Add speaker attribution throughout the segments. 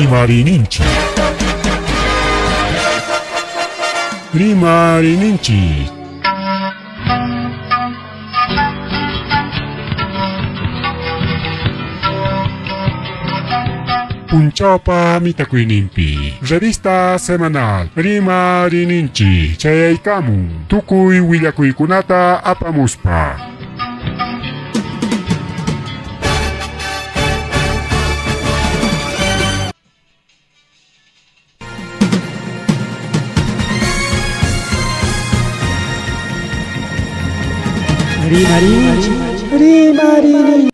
Speaker 1: Rimariyninchik. Rimariyninchik. Punchawpa mitakuyninpi revista semanal Rimariyninchik chayaykamun tukuy willakuykunata apamuspa.
Speaker 2: Rimarinchik, rimarinchik,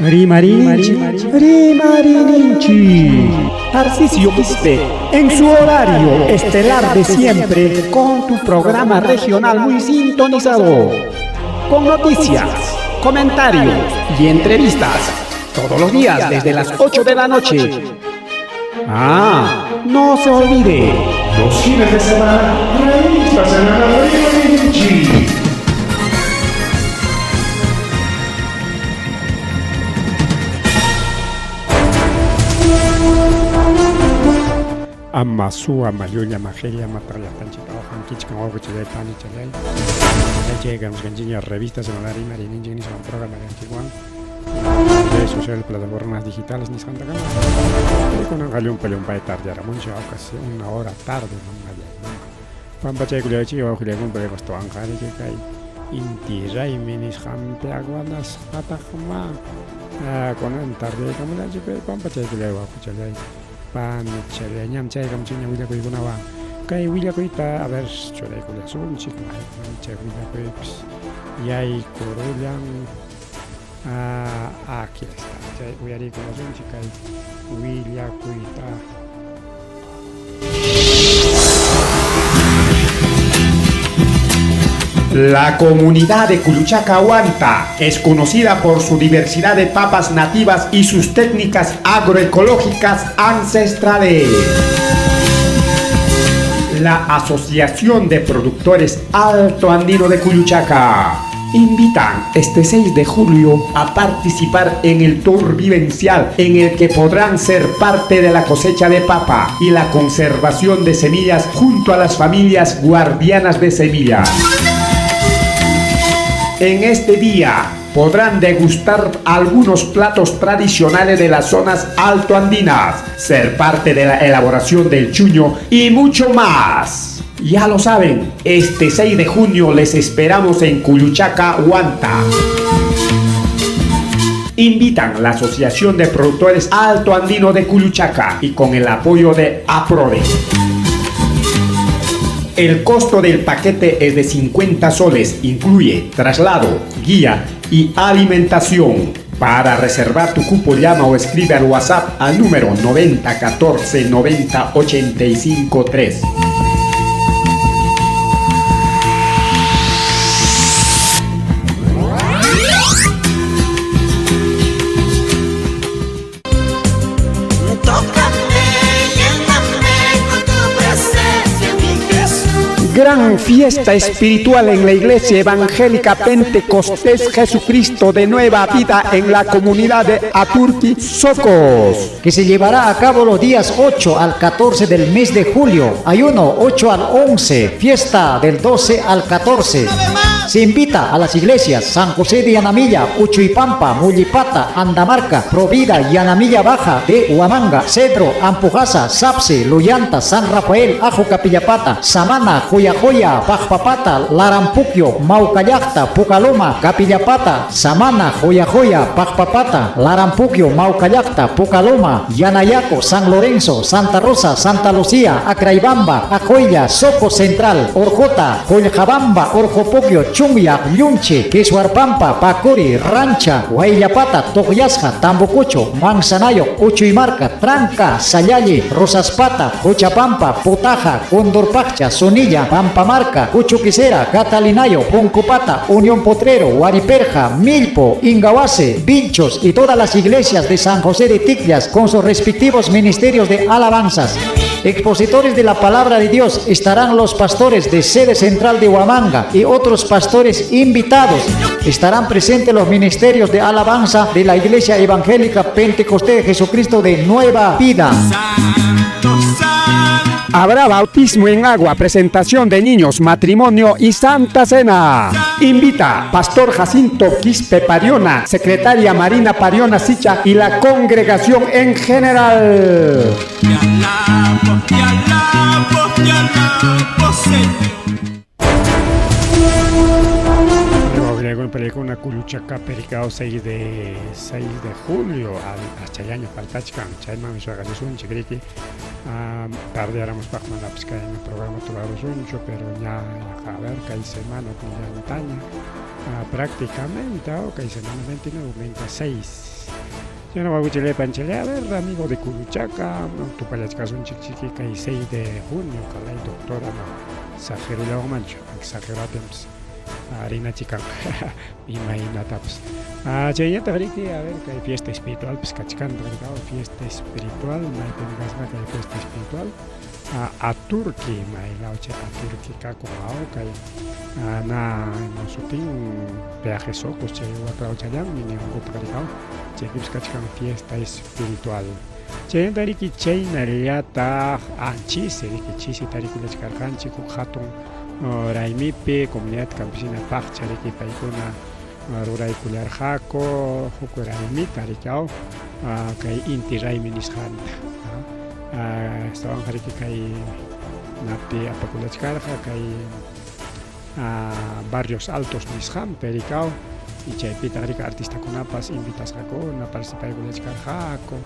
Speaker 2: rimarinchik, rimarinchik. Tarcisio Quispe, en su horario estelar de siempre, con tu programa regional muy sintonizado. Con noticias, comentarios y entrevistas. Todos los días desde las 8 de la noche. Ah, no se olvide.
Speaker 1: Los fines de semana, revista semanal Rimarinchik.
Speaker 2: Ama suwa mayulla majella matallaqtanchik awqankichkan wawqichalay panichalay chaykamusqanchikña revista semanal Rimariyninchik nisqan programa kanchikwan redes sociales plataformas digitales nisqantakama kunanqa llumpa llumpay tardeyaramunchik casi una hora tarde mamallay mama pampachaykullaychik wawqillaykunpa agostowanqa kay inti raymi nisqanpi aguanasqataqma kunan tardeyakamulanchik pero pampachaykullay wawqichalay panichalay ñam chaykamuchikña willakuykunawan kay willakuyta a ver churaykullasunchik mayman chay willakuypis yaykurullan. Ah, aquí está. Chay uyariykullasunchik kay willakuyta.
Speaker 3: La comunidad de Culuchaca Huanta es conocida por su diversidad de papas nativas y sus técnicas agroecológicas ancestrales. La Asociación de Productores Alto Andino de Culuchaca invitan este 6 de julio a participar en el tour vivencial en el que podrán ser parte de la cosecha de papa y la conservación de semillas junto a las familias guardianas de semillas. En este día podrán degustar algunos platos tradicionales de las zonas altoandinas, ser parte de la elaboración del chuño y mucho más. Ya lo saben, este 6 de junio les esperamos en Culuchaca, Huanta. Invitan la Asociación de Productores Alto Andino de Culuchaca y con el apoyo de APRODE. El costo del paquete es de 50 soles, incluye traslado, guía y alimentación. Para reservar tu cupo llama o escribe al WhatsApp al número 90 14 90 85 3. Gran fiesta espiritual en la Iglesia Evangélica Pentecostés Jesucristo de Nueva Vida en la comunidad de Aturqui, Socos.
Speaker 4: Que se llevará a cabo los días 8 al 14 del mes de julio. Ayuno 8 al 11, fiesta del 12 al 14. Se invita a las iglesias San José de Yanamilla, Uchuipampa, Mullipata, Andamarca, Provida, Yanamilla Baja de Huamanga, Cedro, Ampujaza, Sapse, Luyanta, San Rafael, Ajo Capillapata, Samana, Joya, Pajpapata, Larampuquio, Maucallacta, Pucaloma, Capillapata, Samana, Joya, Pajpapata, Larampuquio, Maucallacta, Pucaloma, Yanayaco, San Lorenzo, Santa Rosa, Santa Lucía, Acraibamba, Acoya, Soco Central, Orjota, Joljabamba, Orjopoquio, Chumya, Llunche, Quesuarpampa, Pacuri, Rancha, Huayllapata, Togyasja, Tambococho, Manzanayo, Uchuymarca, Tranca, Sayalle, Rosaspata, Cochapampa, Potaja, Condorpaccha, Sonilla, Pampamarca, Cuchuquicera, Catalinayo, Poncopata, Unión Potrero, Huariperja, Milpo, Ingahuase, Vinchos y todas las iglesias de San José de Ticllas con sus respectivos ministerios de alabanzas. Expositores de la palabra de Dios estarán los pastores de sede central de Huamanga y otros pastores pastores invitados. Estarán presentes los ministerios de alabanza de la Iglesia Evangélica Pentecostés de Jesucristo de Nueva Vida.
Speaker 3: Habrá bautismo en agua, presentación de niños, matrimonio y Santa Cena. Invita Pastor Jacinto Quispe Pariona, Secretaria Marina Pariona Sicha y la congregación en general.
Speaker 1: Película Culuchaca Pericao 6 de 6 de julio al achayaño faltachkan chayman suaqallasunchik riki tardeáramos paqmanapis kay programa turarusunchu pero ña a ver kay semana kunllantaña prácticamente kay semana 29 26 ya no panchale a ver amigo de Culuchaca tupallachkasunchik chiki kay 6 de junio kalay doctora no exagerullawanmanchu exagerapimpas harina chikan imaynatapas chaynataq riki a ver kay fiesta espiritual pues kachkanta fiesta espiritual maypim kasqa kay fiesta espiritual Aturki maylaw chay Aturki kakun kay na sutin peaje Socos chay waklawchallanmi niwankutaq rikaw chaypipas kachkan fiesta espiritual. Chaynata riki chaynallataq chisi riki chisi tarikullachkarqanchik huk hatun raymipi comunidad campesina Paqcha riki paykuna ruraykullarqaku huk raymita riki kay inti raymi nisqanta astawanqa riki kay napi apakullachkarqa kay Barrios Altos nisqanpi rikaw y chaypitaq riki artistakunapas invitasqakuna participaykullachkarqaku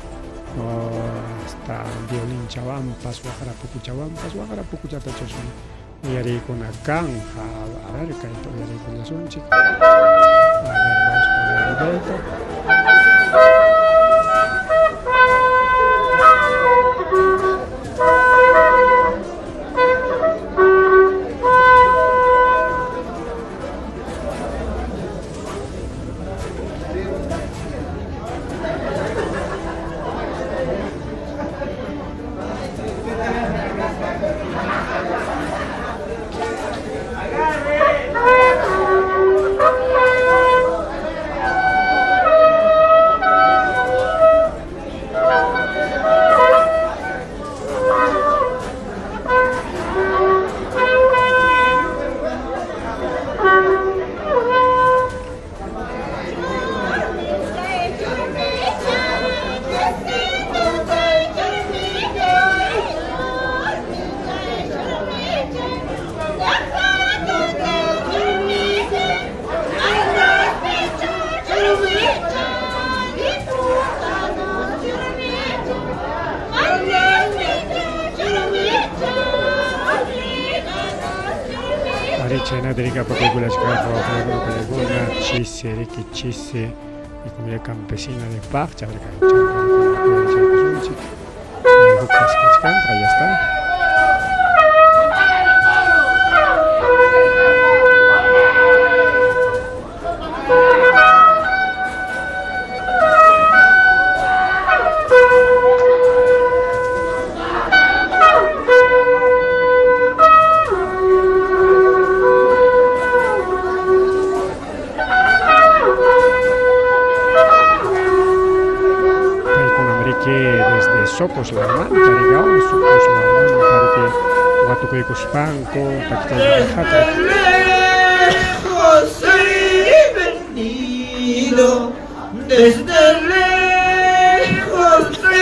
Speaker 1: hasta violinchawanpas waqra pukuchawanpas waqra pukuchatachusmi uyariykuna kanja a ver kayta uyariykullasunchik a ver vamos poner el videito. Chisi riki chisi y comunidad campesina de Paqcha ya está. Socos Laumanta, digamos, Socos Laumanta, que Huatucaycuspanco,
Speaker 5: Desde lejos he venido, desde lejos he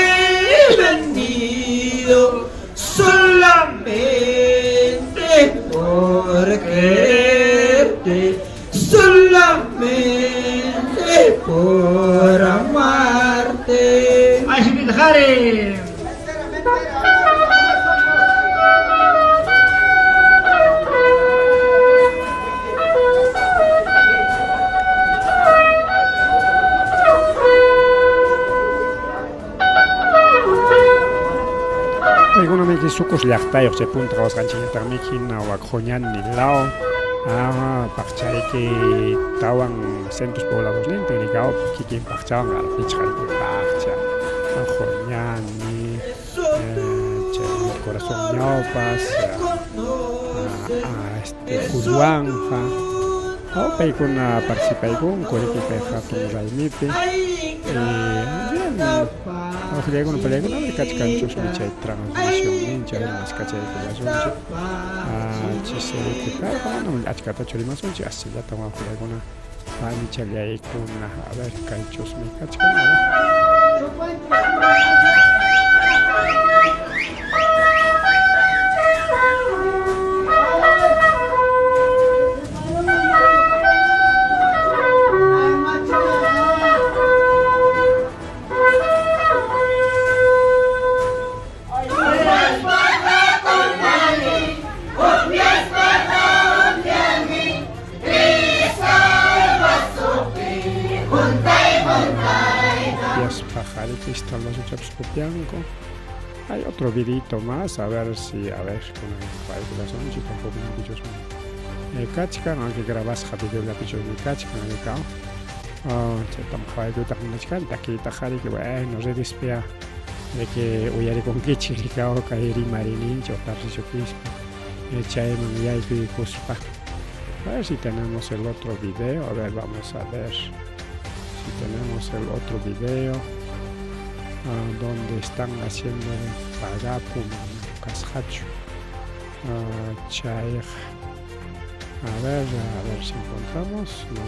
Speaker 5: venido, solamente por quererte, solamente por amarte.
Speaker 6: ¡Ay,
Speaker 1: Socos llaqtayuq chay punta qhawasqanchikñataqmi hina wak Juñani law paqchariki tawan centros poblados nintin rikaw kikin paqchawan pichqariki paqcha Juñani chay corazón ñawpas este Julwanja Paykuna participaykunku riki kay hatun raymipi. Bien, wawqillaykuna parillaykuna kachkanchusmi chay transmisionninchik maskachaykullasunchik. Chisi riki payqa manam achkatachu rimasunchik aschallatam wawqillaykuna panichallaykuna. A ver kaychusmi kachkan a ver. Hay otro videito más, a ver si, a ver, kunan kay hukninpichusmi kachkan, aunque grabasqa videollapichusmi kachkan, rikaw. Chaytam qhawaykuytaq munachkani, takiytaq riki, bueno, redespiya de que uyarikunkichik rikaw kay rimariyninchik Tarcisio Quispe chayman yaykuykuspa. A ver si tenemos el otro video, a ver, vamos a ver si tenemos el otro video donde están haciendo el pagapu kasqachu. Chay, a ver si encontramos. No,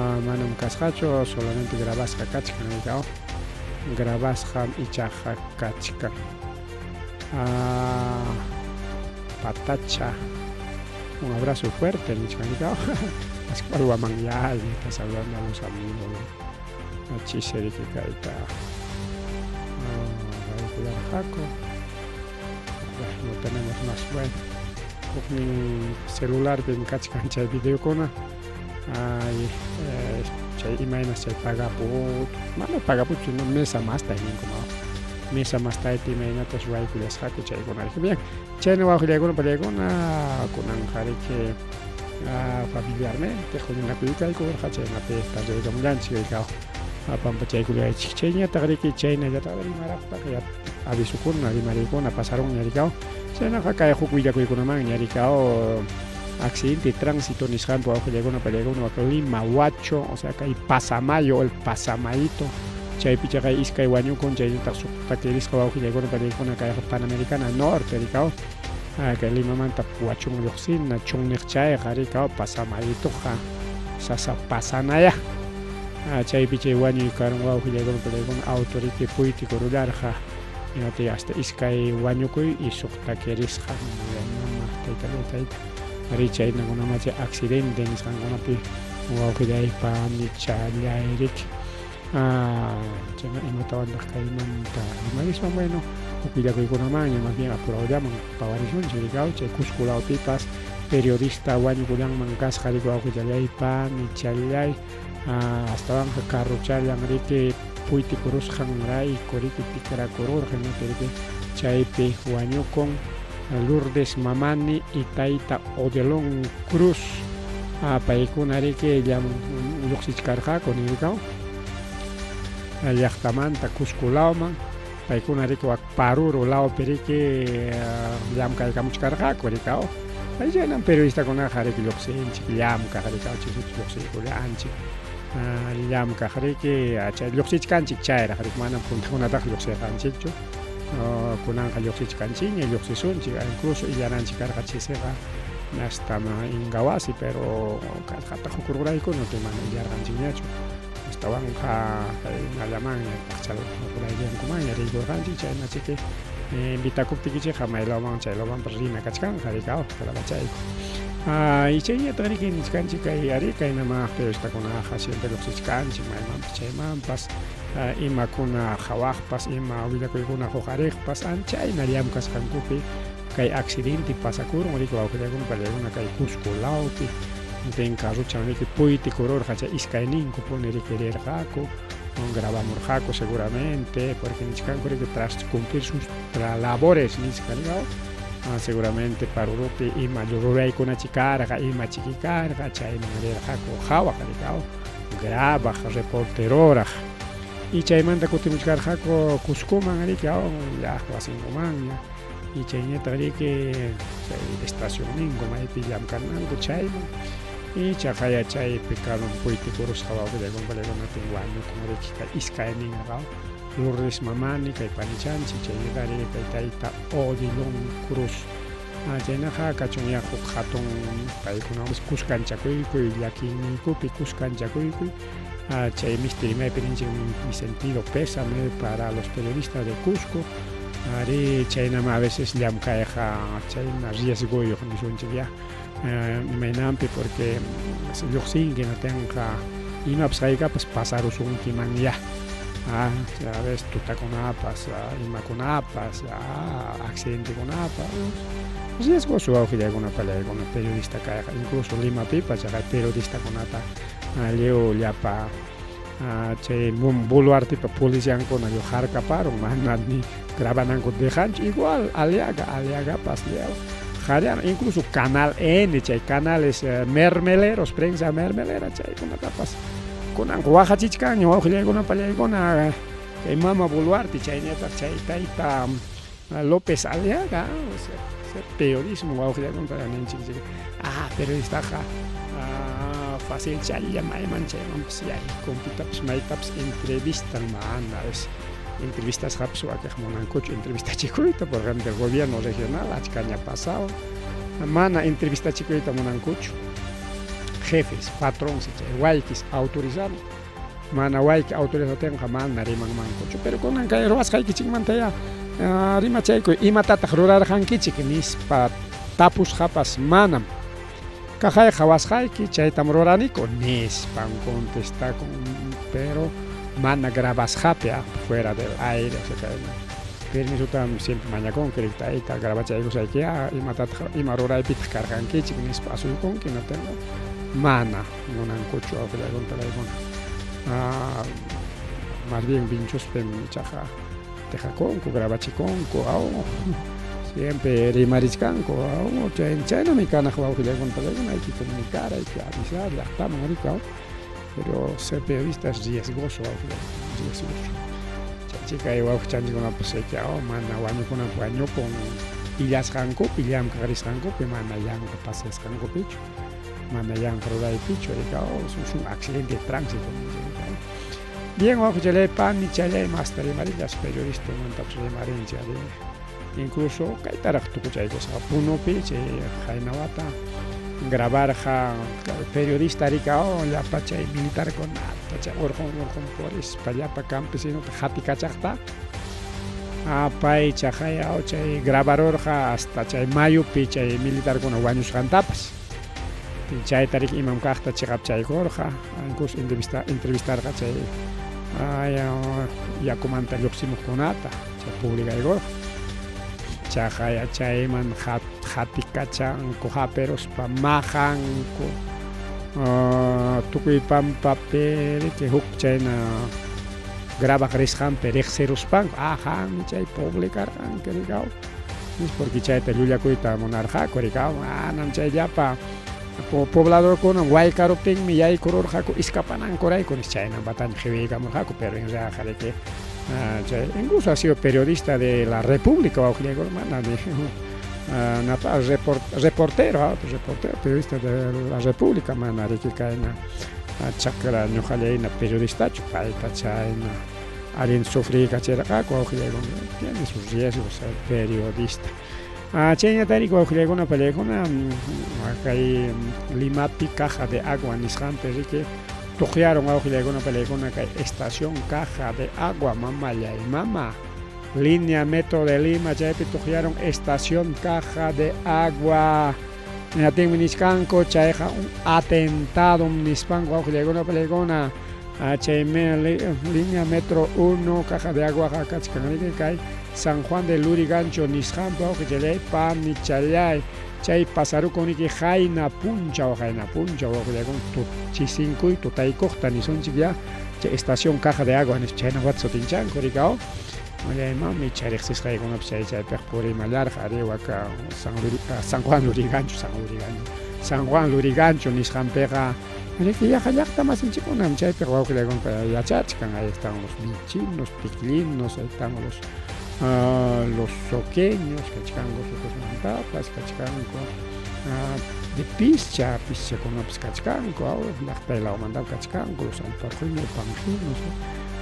Speaker 1: no. Manam kasqachu, solamente grabasqa kachkan, rikaw. Grabasqa ichaqa kachkan. Patacha, un abrazo fuerte, nichkan, rikaw. Pascual Guamanyay está saludando a los amigos, ¿no? Chiseriki kayta. Jaco. No tenemos más. Bueno, huknin celular pim kachkan chay videokuna. Ay, chay imaynas chay pagaput, mana pagaput sino mesa mastay ninku mesa mastaypi imaynatas ruwaykullasqaku chaykuna. Bien, chayna wawqillaykuna parillaykuna kunanqa riki familiarmente huñunakuykarqa chaynapi tardaykamullanchik rikaw pampachaykullaychik chayñataq riki chaynallataq rimaraqtaq ya avisukuna rimariykuna pasarunña rikaw chaynaqa kay huk willakuykunamanña rikaw accidente de tránsito nisqanpi wawqillaykuna parillaykuna Lima Huacho, o sea kay Pasamayo, el Pasamayito chaypicha kay iskay wañukun chaynataq suqta kirisqa wawqillaykuna parillaykuna kay Panamericana Norte rikaw kay Limamanta Huachuman lluqsina chunniq chayqa rikaw Pasamayituqa sasa pasanaya chaypi chay wañuy karun wawqillaykuna parillaykuna auto riki puytikurullarqa hinaptin hasta iskay wañukuy y suqta kirisqa mama taytallay tayta ari chaynakunama chay accidente nisqankunapi wawqillay panichallay riki chayna imatawantaq kaymanta rimariswan bueno huk willakuykunamanña más bien apurawllaman pawarisunchik rikaw chay Cusco lawpipas periodista wañukullanman kasqa riki wawqillallay panichallay astawanqa carrochallan riki puytikurusqanrayku riki tikrakururqa hinaptin riki chaypi wañukun Lourdes Mamani y tayta Odelón Cruz paykuna riki lluqsichkarqaku nirikaw llaqtamanta Cusco lawman paykuna riki wak Paruro lawpi riki llamkaykamuchkarqaku rikaw chaynam periodistakunaqa riki lluqsinchik llamkaq rikaw chaysichu lluqsiykullanchik llamkaq riki chay lluqsichkanchik chayraq riki manam puntakunataqa lluqsirqanchikchu kunanqa lluqsichkanchikña lluqsisunchik incluso illananchik karqa chisiqa hasta Incahuasi pero kallqata qukurqurayku mana illarqanchikñachu astawanqa kaynallamanña paqcharurayllakumanña riykurqanchik chaynachiki invitakuptikichikqa maylawman chaylawmanpas rina kachkanqa rikaw calabachayku. Y chayñataq riki nichkanchik kay ari kaynama periodistakunaqa siempre lluqsichkanchik maymanpas chaymanpas imakuna qhawaqpas ima willakuykuna huqariqpas anchayna llamkasqankupi kay accidente pasakurun riki wawqillaykuna parillaykuna kay Cusco lawpi tin carruchan riki puytikururqa chay iskayninkupuni riki rirqaku grabamurqaku seguramente porque nichkanku riki tras cumplir sus labores nisqa rikaw seguramente Parurupi ima ruraykunachi karqa ima chiki karqa chayman rirqaku qhawaq rikaw grabaq reporteroraq y chaymanta kutimuchkarqaku Cuscoman riki ya wasinkumanña y chayñataq riki chay estacionninku maypi llamkananku chayman Ichaqa chaypi karun puytikurusqa wawqillaykuna paykunatin wañukun riki kay iskayninqa Lourdes Mamani kay panichanchik chaynatari kay tayta Odilon Cruz. Chaynaqa kachunyá huk hatun paykunawanpas kuskanchakuykuy llakiyniykupi kuskanchakuykuy chay misti rimaypi ninchik mi sentido pésame para los periodistas de Cusco arí chaynam a veces llamkayqa chayna riesgoyuq nisunchik ya imaynanpi porque lluqsinki natinqa imapas haykapas pasarusunkiman ya a veces tutakunapas imakunapas accidentekunapas riesgoso wawqillaykuna pallaykuna periodista kayqa incluso Limapipas chaqay periodistakunata lliw llapa chay Boluartepa policiankuna lliw harkaparun mana ni grabananku dejanchu igual Aliaga Aliagapas lliw qarian incluso Canal N chay canales mermeleros prensa mermelera chaykunatapas kunanqa waqachichkanña wawqillaykuna pallaykuna kay mama Boluarte chaynataq chay tayta López Aliaga o sea, periodismo wawqillaykuna ninchik periodistaqa fácil chaylla mayman chaymanpas yaykun pitapas maytapas entrevistan mana entrevistasqapas wakiq munankuchu entrevistachikuyta por ejemplo el gobierno regional achkaña pasado mana entrevistachikuyta munankuchu jefes patrons chay waykis autorizado mana wayki autorizatinqa mana rimanmankuchu pero kunan kay ruwasqaykichikmanta ya rimachaykuy imatataq rurarqankichik nispa tapusqapas manam kaqay qhawasqayki chaytam ruraniku nispan contestakun pero mana grabasqapi fuera del aire o sea permisotam siempre mañakunki tayta grabachaykusayki imatataq ima ruraypitaq karqankichik nispa asuykunki natinqa mana munankuchu wawqillaykuna más bien vinchuspim ichaqa tejakunku grabachikunku siempre rimarichkanku chaynami kanaq wawqillaykuna pallaykuna hay que comunicar hay que avisar llaqtaman riki pero ser periodista es riesgoso riesgoso chaychika wawqichanchikkunapas mana wañukunanpaq wañukun illasqankupi llamkaq risqankupi mana yanqa paseasqankupichu mana yanqa ruraypichu es un accidente de tránsito. Bien wawqichalay panichalay masta rimarillas periodistamantapas rimarinchik incluso kaytaraq tukuchaykusqa Punopi chay qaynawata grabarqa periodista rika llapa chay militarkunata chay urqun urqun purispa llapa campesinota hatikachaqta pay chaqay chay grabarurqa hasta chay mayupi chay militarkuna wañusqantapas chayta riki imam kaqta chiqapchaykurqa incluso entrevistarqa chay yakumanta lluqsimuqkunata chay publicaykurqa chaqay chayman hatikachanku haperuspa maqanku tukuy pampapi riki huk chayna grabaq risqanpi riqsiruspanku qammi chay publicarqanki rikaw porque chayta llullakuyta munarqaku rikaw manam chay llapa pobladorkuna waykaruptinmi yaykururqaku iskapanankurayku nispa chaynapataña qiwiykamurqaku pero en realidad riki chay incluso ha sido periodista de la República wawqillaykuna mana reportero reportero periodista de la República mana riki kayna chakra ñuqallayna periodistachu payta chayna allin sufriykachirqaku wawqillaykuna tiene sus riesgos ser periodista chayñatari wawqillaykuna pallaykuna kay Limapi caja de agua nisqanpi riki tuqyarun wawqillaykuna pallaykuna kay estación caja de agua mamallay mama línea metro de Lima chaypi tuqyarun estación caja de agua Hinaptinmi nichkanku chayqa un atentado nispanku wawqillaykuna pallaykuna chay línea metro 1 caja de agua kachkan riki kay San Juan de Lurigancho nisqanpi wawqichallay panichalay chay pasarukun riki qayna punchaw wawqillaykuna chisinkuy tutaykuqta nisunchik ya chay estación caja de agua nispa chaynapata sutinchanku rikaw mami chay riqsisqaykunapas chay chaypiqa purimallarqa ari waka San Juan Lurigancho San Lurigancho San Juan Lurigancho nisqanpiqa riki yaqa llaqta masinchikkunam chaypiqa wawqillaykuna yachachkan ahí están los vinchinos, ticlinos, ahí están los soqueños kachkanku sucusmantapas kachkanku De Pischa, pischakunapas kachkanku, llaqtay lawmantam kachkanku, los alparqueños, panjinos,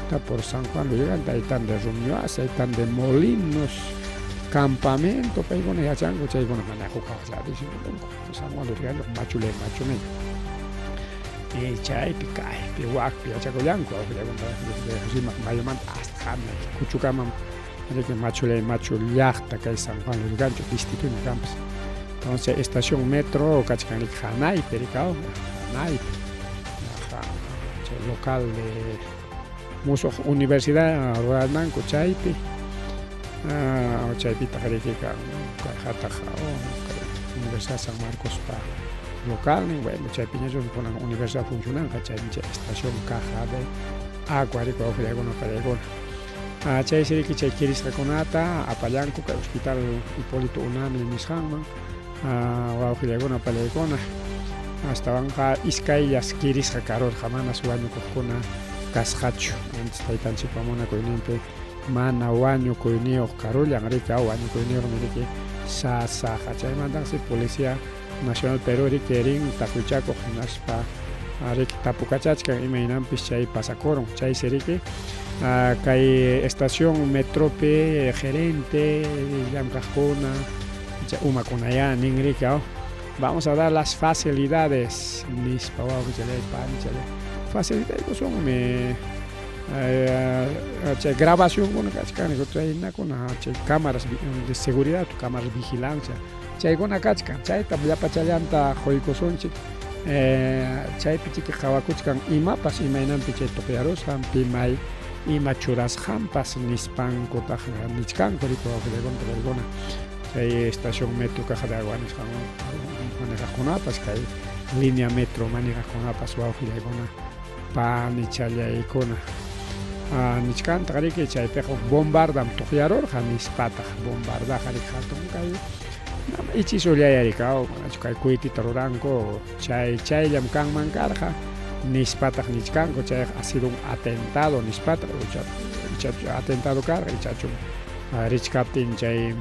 Speaker 1: está por San Juan Lurigancho, ahí están de Rumioasa, ahí están de Molinos, campamento, paykuna yachanku, chaykuna mana huk San Juan Lurigancho, machule, machune. Y chaypi, kaypi, wakpi yachakullanku, Rimaq mayumanta hasta kuchukamam, machule, machu llaqta kay San Juan Lurigancho, distrituña kanpas. Entonces, estación metro, kachkan hanaypi, rikaw, hanaypi, chay local de musuq universidad rurananku chaypi, chaypitaq riki kan karqataq Universidad San Marcospa localnin, bueno, chaypiñachus kunan universidad funcionanqa, chaymi chay estación caja de agua riki wawqillaykuna pariykuna. Chaysi riki chay kirisqakunata apallanku kay hospital Hipólito Unanue nisqanman, wawqillaykuna pariykuna, astawanqa iskayllas kirisqa karurqa, manas wañukuqkuna kasqachu, antes taytanchikpa munakuyninpi mana wañukuyniyuq karullan riki, wañukuyniyuqmi riki sasaqa. Chaymantansi Policía Nacional Perú riki rin taqwichakuq hinaspa riki tapukachachkan imaynanpis chay pasakurun. Chaysi riki kay estación metropi gerente llamkaqkuna chay umakunayá nin riki, vamos a dar las facilidades nispa wawqichalay panichalay, facilidaykusunmi chay grabacionkuna kachkan chaynakuna chay cámaras de seguridad, cámaras vigilancia chaykuna kachkan, chaytam llapachallanta quykusunchik, chaypi chiki qhawakuchkan imapas imaynanpi chay tuqyarusqan, pimay ima churasqanpas nispankutaq nichkanku riki wawqillaykuna paykuna chay estación metro caja de agua nisqan manejaqkunapas, kay línea metro manejaqkunapas wawqillaykuna panichallaykuna nichkantaq riki chaypiqa bombardam tuqyarurqa nispataq, bombardaqa riki hatun kay ichisullay rikaw, manachu kay kuytita ruranku, chay chayllam kanman karqa nispataq nichkanku, chayqa ha sido un atentado nispataq, ichachu atentado karqa, ichachu richkaptin chay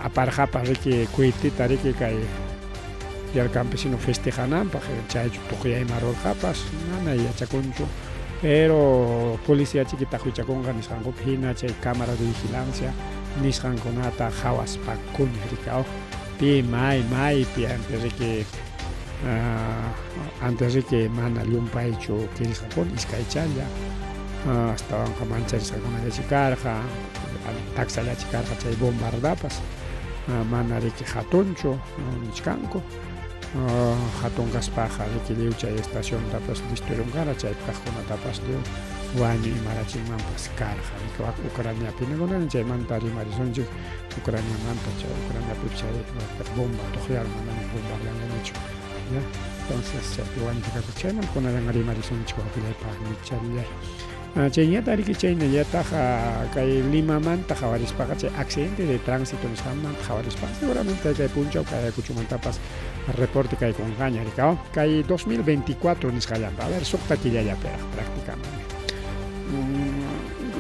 Speaker 1: aparqapas riki kuytita riki kay Día del Campesino festejananpaq, chaychu tuqyayma rurqapas, mana yachakunchu, pero policía chiki taqwichakunqa nisqankupi hina chay cámara de vigilancia nisqankunata qhawaspankuña riki, pi may maypi antes riki antes riki mana llumpaychu kirisqakuna iskaychalla, astawanqa mancharisqakunallachi karqa, taksallachi karqa chay bombardapas, mana riki hatunchu nichkanku, hatun kaspaqa riki lliw chay estaciontapas listurun kara, chaypi kaqkunatapas lliw wañuy imarachinmanpas karqa riki. Wak Ucraniapi nikunani chaymanta rimarisunchik, Ucraniamanta chay Ucraniapi chay bomba tuqyar manami bombardeanqanichu, ya, entonces chaypi wañuchikaku, chaymanta kunallan rimarisunchik wawqillaypa panichallay. Chayñata riki chaynallataq kay Limamanta qhawarispaqa chay accidente de tránsito nisqanmanta qhawarispaqa seguramente kay punchaw kay Ayacuchomanta reporte kaykunqaña rikaw, kay 2024 nisqallampa, a ver, suqta killallapiraq prácticamente,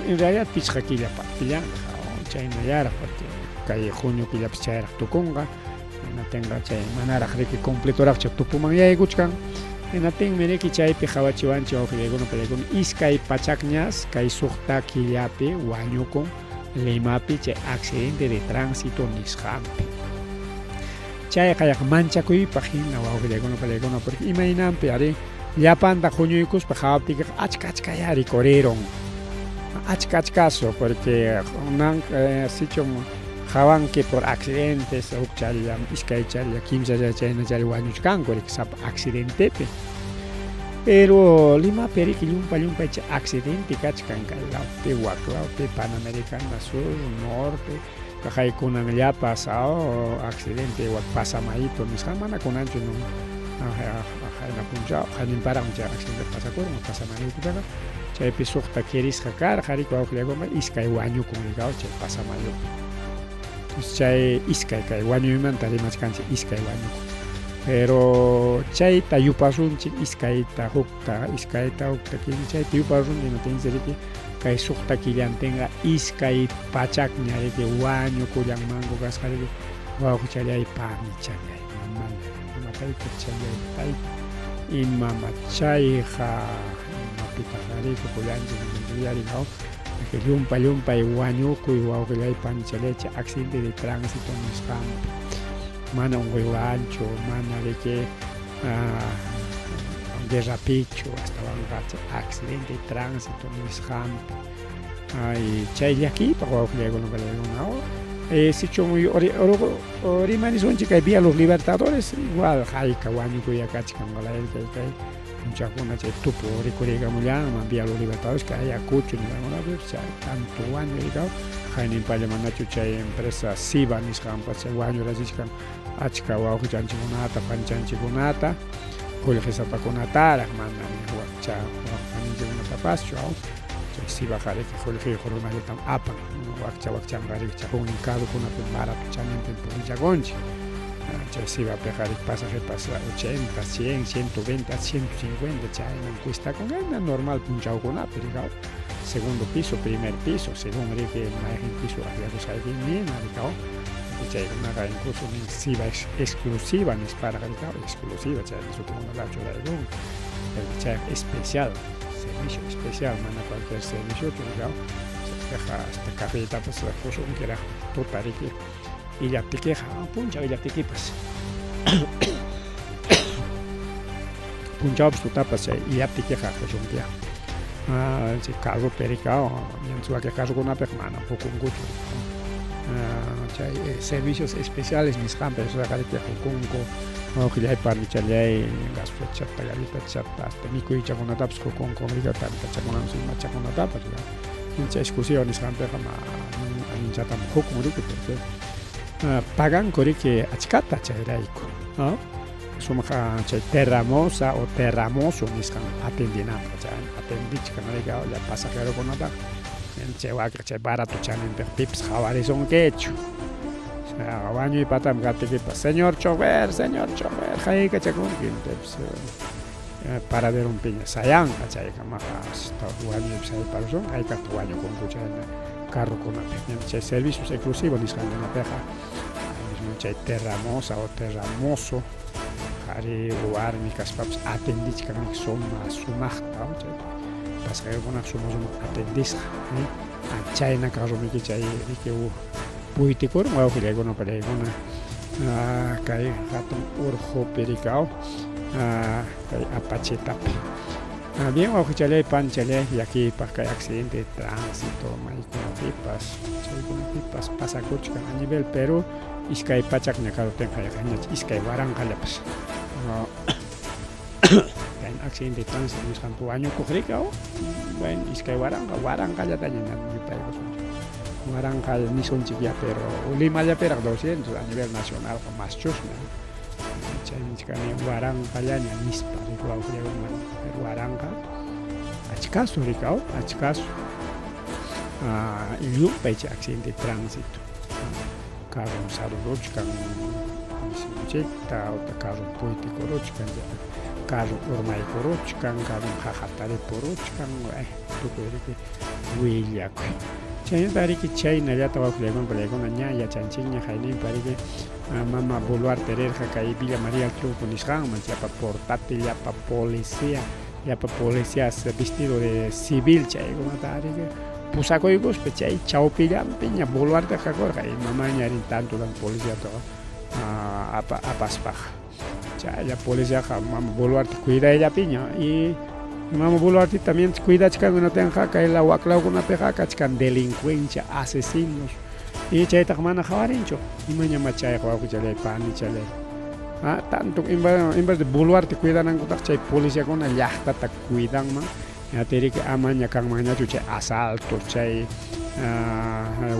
Speaker 1: en realidad pichqa killa partillanqa chaynallaraq, porque kay junio killapas chayraq tukunqa, hinatinqa chay manaraq riki completoraqchu tupuman yaykuchkan, hinatinmi riki chaypi qhawachiwanchik wawqillaykuna pallaykuna iskay pachakñas kay suqta killapi wañukun Limapi chay accidente de tránsito nisqanpi. Chayqa yaqa manchakuypaq hina wawqillaykuna pallaykuna, porque imaynanpi ari llapanta huñuykuspa qhawaptiykiqa achka achkaya rikurirun, achka achkasu, porque nan sichum qhawanki por accidentes huk challa, iskay challa, kimsa challa chayna challa wañuchkanku riki sapa accidentepi. Pero Limapi riki llumpa llumpay chay accidente kachkan kay lawpi, wak lawpi, Panamericana Sur, Norte, kaykunanllapas accidente wak Pasamayito nisqan mana kunanchu no, qayna punchaw qayninparaqmi chay accidente pasakurun Pasamayitopiqa, chaypi suqta kirisqa karqa riki wawqillaykuna iskay wañukun rikaw chay Pasamayopi. Chay iskay kay wañuymanta rimachkanchik iskay wañukun, pero chayta yupasunchik iskayta hukta, iskayta hukta, chayta yupasunchik hinatinsi riki kay suqta killantinqa iskay pachakña riki wañukullanmanku kasqa riki wawqichallay panichallay mamallay. tayta challay tayta imama chayqa imapitaq rikukullanchik yuyarinaw llumpa llumpay wañukuy wawqillay panichalay chay accidente de tránsito nisqanpi mana unquywanchu mana riki guerrapichu astawanqa chay accidente de tránsito nisqanpi ay chay llakiypaq wawqillaykuna panillaykuna sichum rimarisunchik kay Vía Los Libertadores igual hayka wañukuya kachkan kay kay punchawkuna chay tupu rikuriykamullanman Vía Los Libertadores kay Ayacucho nisqankunapi chay tanto wañuy hayninpalla manachu chay empresa Siva nisqanpas chay wañurachichkan achka wawqichanchikkunata panichanchikkunata qullqisapakunataraq mana wakcha paninchikkunatapaschu aw chay Sivaqa riki qullqiyuq runallatam apan wakcha wakchanqa riki chay huknin carrokunapim barato chaninpim purichakunchik chay Sivapiqa riki pasajepas 80, 100, 120, 150 chaynan cuestakun normal punchawkunapi riki aw segundo piso, primer piso, según riki mayqin piso akllakusqayki nina riki aw chaykunaqa incluso nin Siva exclusiva nisparaq riki aw exclusiva chayna sutikunataqa churaykunku chayqa especial servicio especial mana cualquier serviciochu riki aw chaypiqa hasta cafeytapas qusunkiraq tuta riki illaptikiqa punchaw illaptikipas punchawpas tutapas chay illaptikiqa qusunkiya chay carropi riki aw wakin carrokunapiqa manam qukunkuchu chay servicios especiales nisqanpi riki qukunku wawqillay panichallay gaseosachata galletachata hasta mikuychakunatapas qukunku riki tantachakunapas imachakunatapas chay exclusiva nisqanpiqa anchatam qukun riki porque paganku riki achkata chayrayku sumaq chay terramosa o terramoso nisqan atendinanpaq chay atendichkan riki pasajerokunataqa chay wakin chay barato chaninpiqa pipas qhawarisunkichu wañuy patanpi kaptikipas señor chofer, señor chofer haykachakunki pipas paraderonpiña sayanqa chaykamaqa hasta wañuypi sayparusunqa hayk'aqtaq wañukunku chayna carrokunapi chay servicios exclusivos nisqankunapiqa mismo chay terramosa o terramoso qhari warmi kaspapas atendichkan suma sumaqta chay pasajerokunaqa suma sumaq atendisqa chayna carromiki chay riki puytikurun wawqillaykuna pallaykuna kay hatun urqupi riki aw kay Apachetapi bien wawqichallay panichalay llakiypaq kay accidente de tránsito maykunapipas chaykunapipas pasakuchkan a nivel Perú 200ña karuptinqa yaqañach 2000llapas kay accidente de tránsito nisqanpi wañukuq riki aw bueno 2000 waranqallataña yupaykusunchik waranqa nisunchik ya pero Limallapiraq 200 a nivel nacionalqa maschusmi chaymi nichkani waranqallaña nispa riki wawqillaykuna pero waranqa achkasu riki aw achkasu llumpay chay accidente de tránsito carrom saruruchkan nisunchikta utaq carrom puytikuruchkan carrom urmaykuruchkan carrom qaqataripuruchkan tukuy riki willakuy chaynata riki chaynallata wawqillaykuna pallaykuna ña yachanchikña hayninpa riki mama Boluarte rirqa kay Villa María del Triunfo nisqanman llapa portátil llapa policía llapa policías vestido de civil chaykunata riki pusakuykuspa chay chawpillanpiña Boluarteqa kakurqa imamaña rin tanto tanto policiataqa apaspaqa chaylla policiaqa mama Boluarte cuidayllapiña y mama Boluartita mientras cuidachkanku hinaptinqa kay waklawkunapiqa kachkan delincuencia asesinos y chaytaqa mana qhawarinchu imañamá chayqa wawqichallay panichallay tanto en vez de Boluarte cuidanankutaq chay policiakuna llaqtata cuidanman riki amaña kanmanñachu chay asaltos chay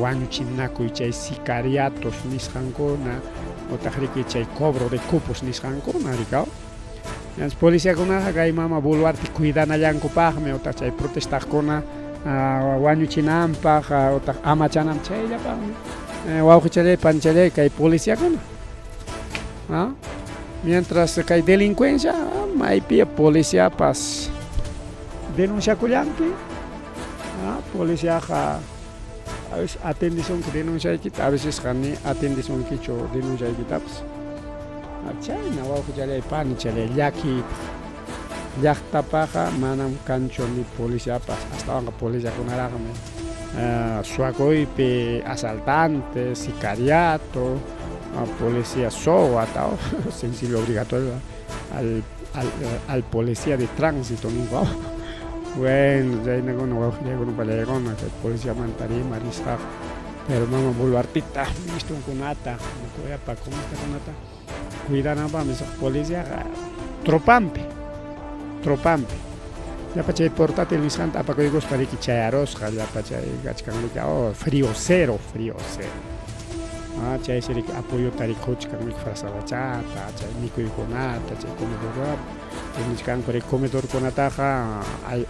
Speaker 1: wañuchinakuy chay sicariatos nisqankuna utaq riki chay cobro de cupos nisqankuna riki aw policiakunaqa kay mama Boluarte cuidanallankupaqmi utaq chay protestaqkuna wañuchinanpaq utaq amachananpaq chayllapaqmi wawqichallay panichallay kay policiakuna mientras kay delincuencia maypi policiapas denunciakullanki policiaqa a veces atendisunki denunciaykita a vecesqa ni atendisunkichu denunciaykitapas. Chayna wawqichalay panichalay llakiypaq. Llaqtapaqa manam kanchu ni policiapas, astawanqa policiakunaraqmi suwakuypi asaltante, sicariato, policía SOA, sencillo obligatorio al, al, al policía de tránsito ninku. Bueno, chaynakuna wawqillaykuna pallaykuna kay policiamanta rimarisqaqa. Pero mama Boluartita, ministronkunata, kuyapa comunitakunata cuidananpaqmi nisqa policiaqa tropampi, tropampi. Llapa chay portátil nisqanta apakuykuspa riki chayarusqa, llapa chay kachkan riki, oh, frío cero, frío cero. Ah, chaysi riki apoyota rikuchkan riki frazadachata, chay mikuykunata, chay comedorkunata. Chay nichkanku riki comedorkunataqa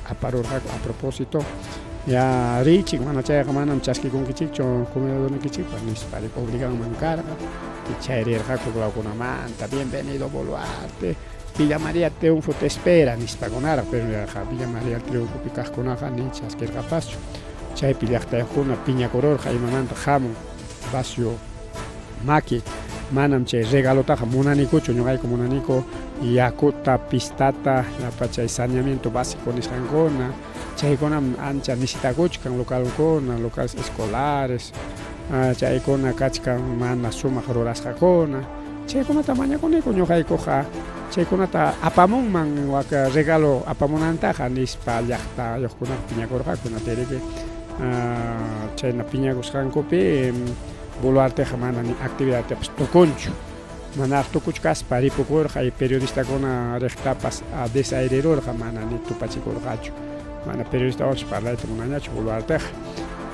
Speaker 1: aparurqaku a propósito. Ya riychik, mana chayqa manam chaskikunkichikchu comedornikichikpas nispa riki obliganman karqa. Chay rirqaku lawkunamanta, bienvenido Boluarte, Villa María Triunfo te espera nispakunaraq, pero yaqa Villa María Triunfopi kaqkunaqa ni chaskirqapaschu. Chaypi llaqtayuqkuna piñakururqa imamanta hamun Bacio Maki, manam chay regalotaqa munanikuchu, ñuqayku munaniku yakuta, pistata, llapa chay saneamiento básico nisqankuna, chaykunam ancha necesitakuchkan localkuna, locales escolares, chaykuna kachkan mana sumaq rurasqakuna, chaykunata mañakuniku ñuqaykuqa, chaykunata apamunman wak regalo apamunantaqa nispa llaqtayuqkunaqa piñakurqaku, hinaptinriki chayna piñakusqankupi Boluarteqa mana ni actividadtapas tukunchu. Manaraq tukuchkaspa ripukurqa y periodistakuna riqtapas desairirurqa, mana ni tupachikurqachu. Mana periodistawanpas parlayta munañachu Boluarteqa.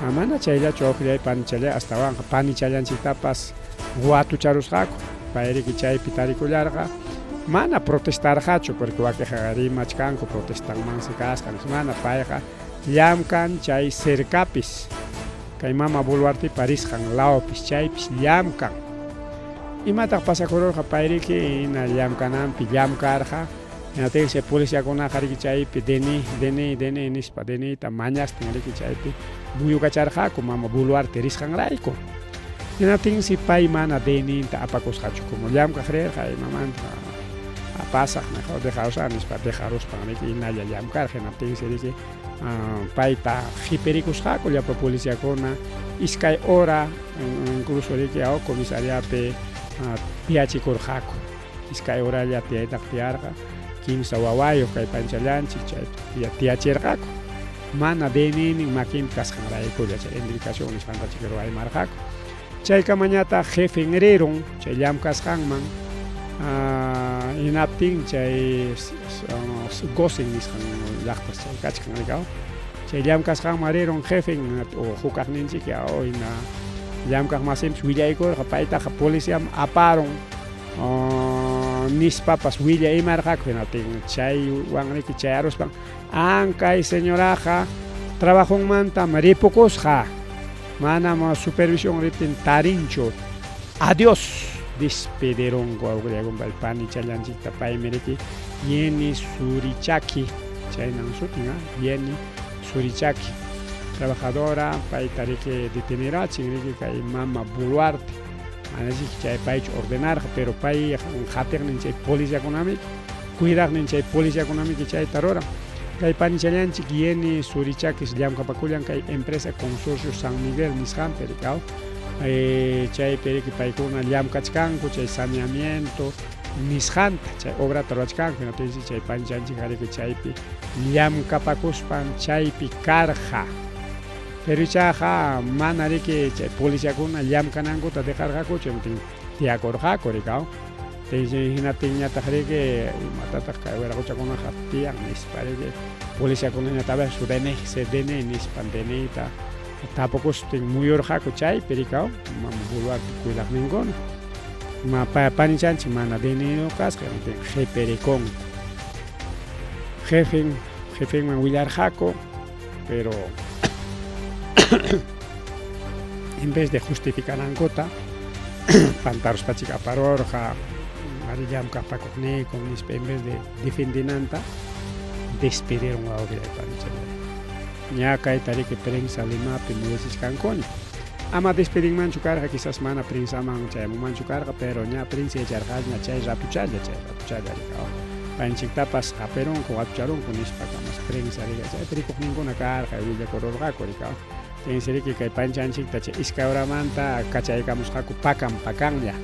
Speaker 1: Mana chayllachu wawqillay panichallay, astawanqa panichallanchiktapas watucharusqaku. Payriki chaypi tarikullarqa, mana protestarqachu, porque wakiqa rimachkanku protestanmansi kasqa nispa. Mana, payqa llamkan chay cercapis. Kay mama Boluartepa risqan lawpis chaypis llamkan. Imataq pasakururqa payriki hina llamkananpi llamkarqa, hinaptinsi policiakunaqa riki chaypi DNI, DNI, DNI nispa DNIta mañastin riki chaypi muyukacharqaku mama Boluarte risqanrayku. Hinaptinsi pay mana DNInta apakusqachu, como llamkaq rirqa imamanta pasaq mejor dejarusaq nispa dejaruspan riki hinalla llamkarqa, hinaptinsi riki payta qhipirikusqaku llapa policiakuna iskay hora incluso riki aw comisariapi tiyachikurqaku iskay horalla tiyaytaq tiyarqa kimsa wawayuq kay panchallanchik chaypi tiyachirqaku mana DNInin makinpi kasqanraykulla chay identificación nisqanta chik ruwaymarqaku chaykamañataq jefen rirun chay llamkasqanman hinaptin chay Gosen nisqan llaqtas chay kachkan rikaw chay llamkasqanman rirun jefen o hukaqninchik o hina llamkaq masinpis willaykurqa paytaqa policiam aparun nispapas willa imarqaku hinaptin chaywanriki chayaruspan ankay señoraqa trabajonmantam ripukusqa manam supervisión riptin tarinchu adiós despidirunku awqillaykunpa panichallanchikta paymi riki Yeni Surichaki chaynan sutin Yeni Surichaki trabajadora payta riki detenirachin riki kay mama Boluarte manachiki chay paychu ordenarqa pero pay qatiqnin chay policiakunamiki cuidaqnin chay policiakunamiki chayta ruran kay panichallanchik Yeni Surichakis llamkapakullan kay empresa Consorcio San Miguel nisqanpi rikaw chaypi riki paykuna llamkachkanku chay saneamiento nisqanta chay obrata ruwachkanku hinaptinsi chay panichanchik riki chaypi llamkapakuspan chaypi karqa pero ichaqa mana riki chay policiakuna llamkanankuta dejarqakuchu hinaptin tiyakurqaku rikaw hinaptinñataq riki imatataq kay wiraquchakunaqa tiyan nispa riki policiakunañataq su DNI su DNI nispan DNIta tapukustin muyurqaku chaypi rikaw mama Boluarte cuidaqninkuna ma panichanchik mana DNIyuq kasqa hinaptin qipirikunku jefen jefenman willarqaku pero en vez de justificanankuta pantaruspachik aparurqa ari llamkaqpakuqniyku nispa en vez de defendinanta despidieron wawqillay panichalay ña kayta riki prensa Limapi muyuchisqankuña. Ama despedinmanchu karqa, quizás mana prensaman chayamunmanchu karqa, pero ña prensa yacharqaña chay ratuchalla, chay ratuchalla rika. Panchiktapas hapirunku, watucharunku nispa kamas prensa rika. Chaypi rikuqninkuna karqa, willakururqaku rika. Chaysi riki kay panchanchikta chay iskay horamanta kachaykamusqaku pakan pakanlla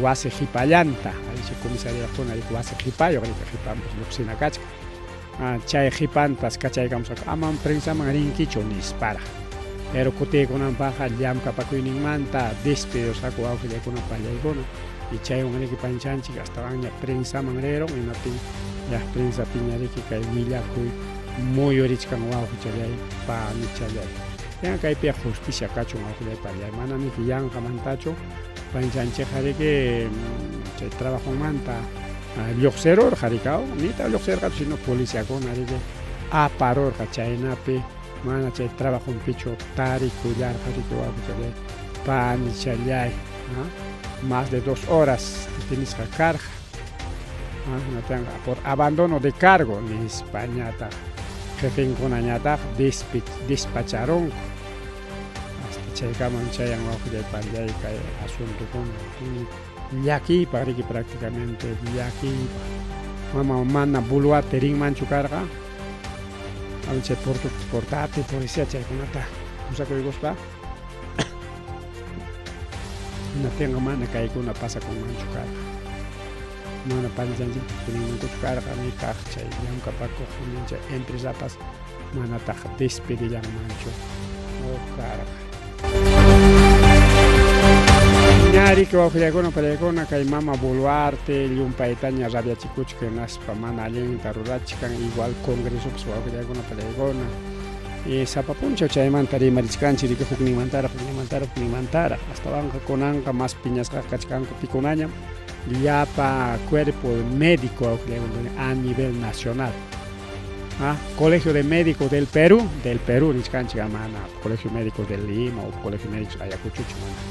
Speaker 1: wasi qhipallanta. Chay comisariakuna riki wasi qhipayuq riki qhipanpas lluqsina kachkan. Chay qhipantas kachaykamusqaku amam prensaman rinkichu nisparaq. Pero kutiykunanpaqqa llamkapakuyninmanta despedisqaku wawqillaykuna pallaykuna y chaywan riki panchanchik astawanña prensaman rirun hinaptin ya prensapiña riki kay willakuy muyurichkan wawqichallay panichallay. Ya kaypiqa justicia kachun wawqillay pallay mana niki yanqamantachu panchanchikqa riki chay trabajonmanta lluqsirurqa riki nitaq lluqsirqachu sino policiakuna riki aparurqa chaynapi mana chay trabajonpichu tarikullarqa riki wawqichallay panichallay más de 2 horas detenisqa karqa hinaptinqa por abandono de cargo nispañataq jefenkunañataq despacharunku hasta chaykaman chayan wawqillay pallay kay asuntokuna llakiypaq riki prácticamente llakiypaq mama mana Boluarte rinmanchu karqa chay portátil policía chaykunata pusakuykuspa hinaptinqa mana kaykuna pasakunmanchu karqa mana panchanchikta tininmankuchu karqa nitaq chay llamkapakuq chay empresapas manataq despedillanmanchu karqa. Ñariki wawqillaykuna pallaykuna kay mama Boluarte llumpaytaña rabiachikuchkan hinaspa mana allinta rurachkan igual congresopas wawqillaykuna pallaykuna y sapa punchaw chaymanta rimarichkanchik riki hukninmantaraq hukninmantaraq hukninmantaraq astawanqa kunanqa mas piñasqaqa kachkanku pikunañam llapa cuerpo médico wawqillaykuna a nivel nacional. Ah, Colegio de Médicos del Perú, del Perú nichkanchik mana Colegio Médico de Lima o Colegio Médico Ayacuchochu mana.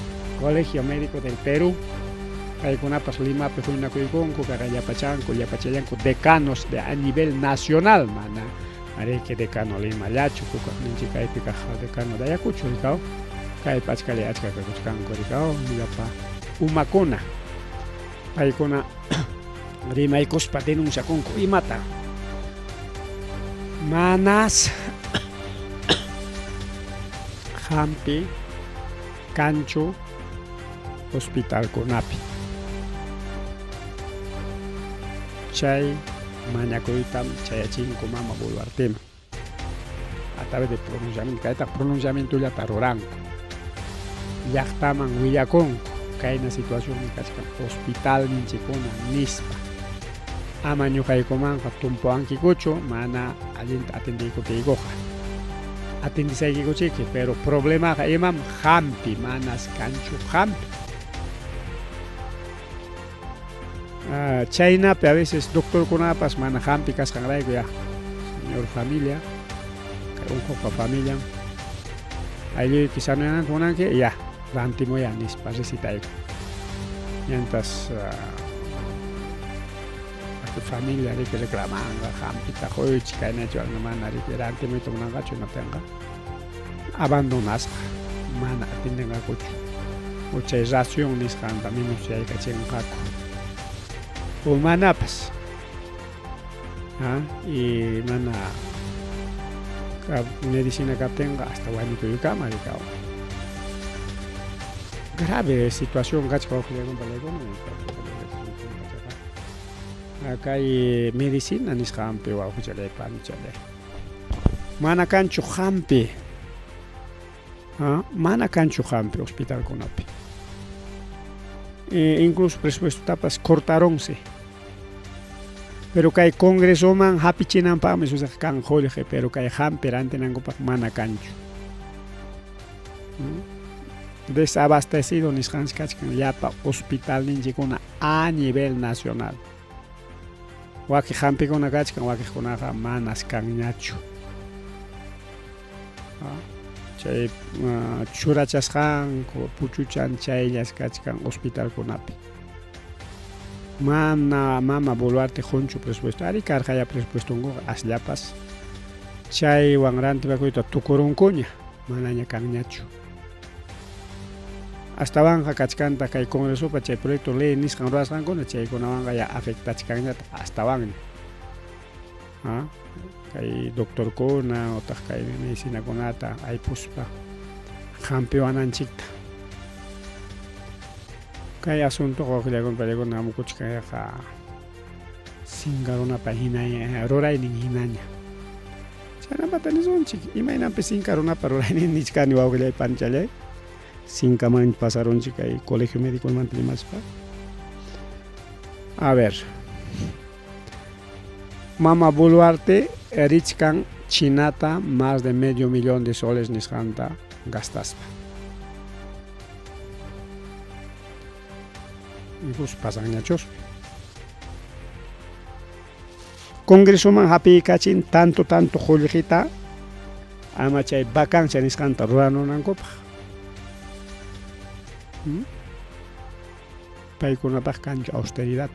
Speaker 1: Colegio Médico del Perú paykunapas Limapi huñunakuykunku kaq llapachanku llapachallanku decanos de a nivel nacional mana ariki decano Limallachu hukaqninchik kaypi kaq decano de Ayacucho rikaw kaypi achkalla achka kakuchkanku rikaw llapa umakuna paykuna rimaykuspa denunciakunku imata manas hampi kanchu hospitalkunapi chay mañakuytam chayachinku mama Boluarteman a través de pronunciamiento kaytaq pronunciamientollata ruranku llaqtaman willakunku kayna situacionmi kachkan hospitalninchikkuna nispa ama ñuqaykumanqa tumpuwankikuchu mana allinta atendiykuptiykuqa atendisaykikuchiki pero problemaqa imam hampi manas kanchu hampi chaynapi a veces doctorkunapas mana hampi kasqanrayku ya señor familia kay unquqpa familian aylluyki sanoyananta munanki ya rantimuya nispa recetayku mientras familia riki reclamanqa hampita quychik kaynachu mana riki rantimuyta munanqachu imaptinqa abandonasqa mana atendenqakuchu o chay ración nisqanta menosyaykachinqaku o manapas y mana medicina kaptinqa hasta wañukuykama rikaw grave situación kachka kay medicina nisqanpi wawqichalay panichalay mana kanchu hampi mana kanchu hampi hospitalkunapi incluso presupuestotapas cortaronse pero kay congresoman hapichinanpaqmi susaq kan qullqi pero kay hampi rantinankupaq mana kanchu desabastecido nisqanchik kachkan llapa hospitalninchikkuna a nivel nacional wakiq hampikuna kachkan wakiqkunaqa manas kanñachu chay churachasqanku puchuchan chayllas kachkan hospitalkunapi mana mama Boluarte qunchu presupuesto ari karqaya presupuestonkuqa asllapas chaywan rantipakuyta tukurunkuña manaña kanñachu. Astawanqa kachkantaq kay Congresopa chay proyecto ley nisqan rurasqankuna, chaykunawanqa ya afectachkanñataq astawanña. ¿Ah? Kay doctorkuna otaq kay medicinakunata aypuspa hampiwananchikta. Kay asuntoqa waqllakuna payllakuna hamukuchkanqa sinka runapa hina ruraynin hinaña. Chaynapata nisunchik, imaynanpi sinka runapa ruraynin nichkani wawqillay panchallay. Sinkaman pasarunchik kay colegio médicomanta rimaspa. A ver. Mama Boluarte richkan Chinata más de medio millón de soles nisqanta gastaspa. Incluso pasanñachusmi. Congresoman hapiykachin tanto tanto qullqita ama chay vacancia nisqanta ruranunankupaq. Hmm? Paykunapaq kanchu austeridad.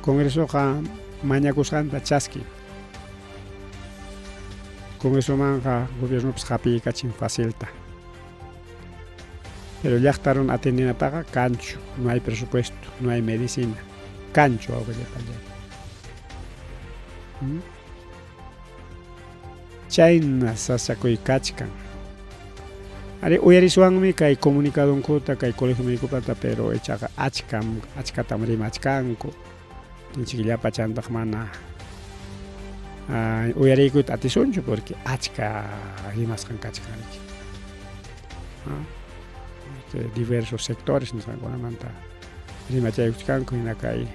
Speaker 1: Congresoqa mañakusqanta chaskin. Congresomanqa gobiernopas hapiykachin facilta. Pero llaqta runa atendinapaqa kanchu, no hay presupuesto, no hay medicina. Kanchu wawqillapallay. Hmm? Chayna sasakuy kachkan. Ari uyarisuwanmi kay comunicadonkuta, kay colegio médicopata, pero ichaqa achkam, achkatam rimachkanku. Ninchik llapachantaq mana uyariykuyta atisunchu porque achka rimasqan kachkan riki. Diversos sectores nisqankunamanta rimachaykuchkanku hina kay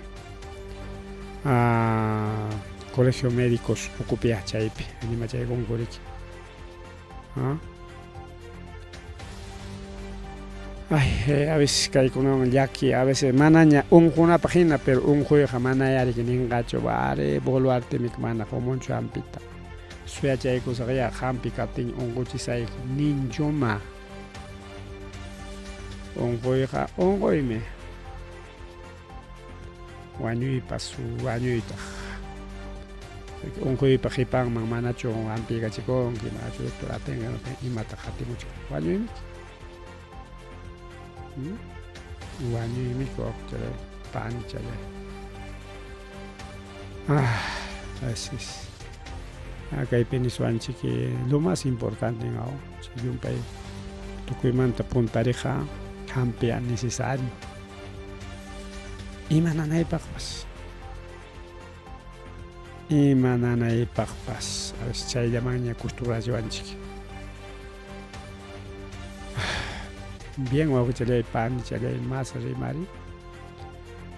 Speaker 1: colegio médicos ukupi chaypi rimachaykunku riki. Ay, a veces kaykunawan llaki, a veces manaña unqunapaq hina, pero unquyqa manaya riki ninqachu, are Boluartemik mana qumunchu hampita. Suyachaykusaqyá hampi kaptin unquchisayki ninchuma. Unquyqa unquymi. Wañuypas wañuytaq. Unquypa qipanman manachu hampiykachikunki, manachu doctor atenqa, imataq qatimuchkan. Wañuymiki. Hmm? Wañuymiki wawqichalay, panichalay. Ah, así es. Ah, kaypi niswanchik lo más importante aw llumpay tukuymanta puntariqa hampi necesario. Ima nanaypaqpas. Ima nanaypaqpas. A veces chayllamanña costumbrachiwanchik. Bien, wawqichalay, panichalay, más rimari.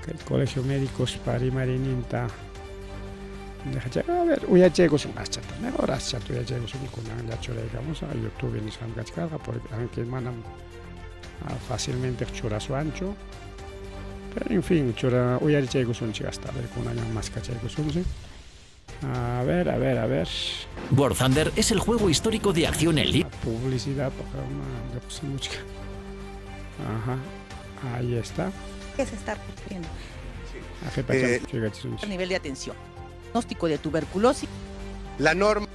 Speaker 1: Kay colegio médicospa rimariyninta a ver, uyachaykusun aschata, mejor aschata uyachaykusun kunanlla churaykamusaq YouTube nisqam kachkarqa porque aunque manam fácilmente churaswanchu pero en fin chura uyarichaykusunchik hasta a ver kunallan maskachaykusunchik. A ver, a ver, a ver.
Speaker 7: War Thunder es el juego histórico de acción en línea.
Speaker 1: Publicidad, Ajá, ahí está.
Speaker 8: ¿Qué se está refiriendo? Nivel de atención. Diagnóstico de tuberculosis.
Speaker 9: La norma.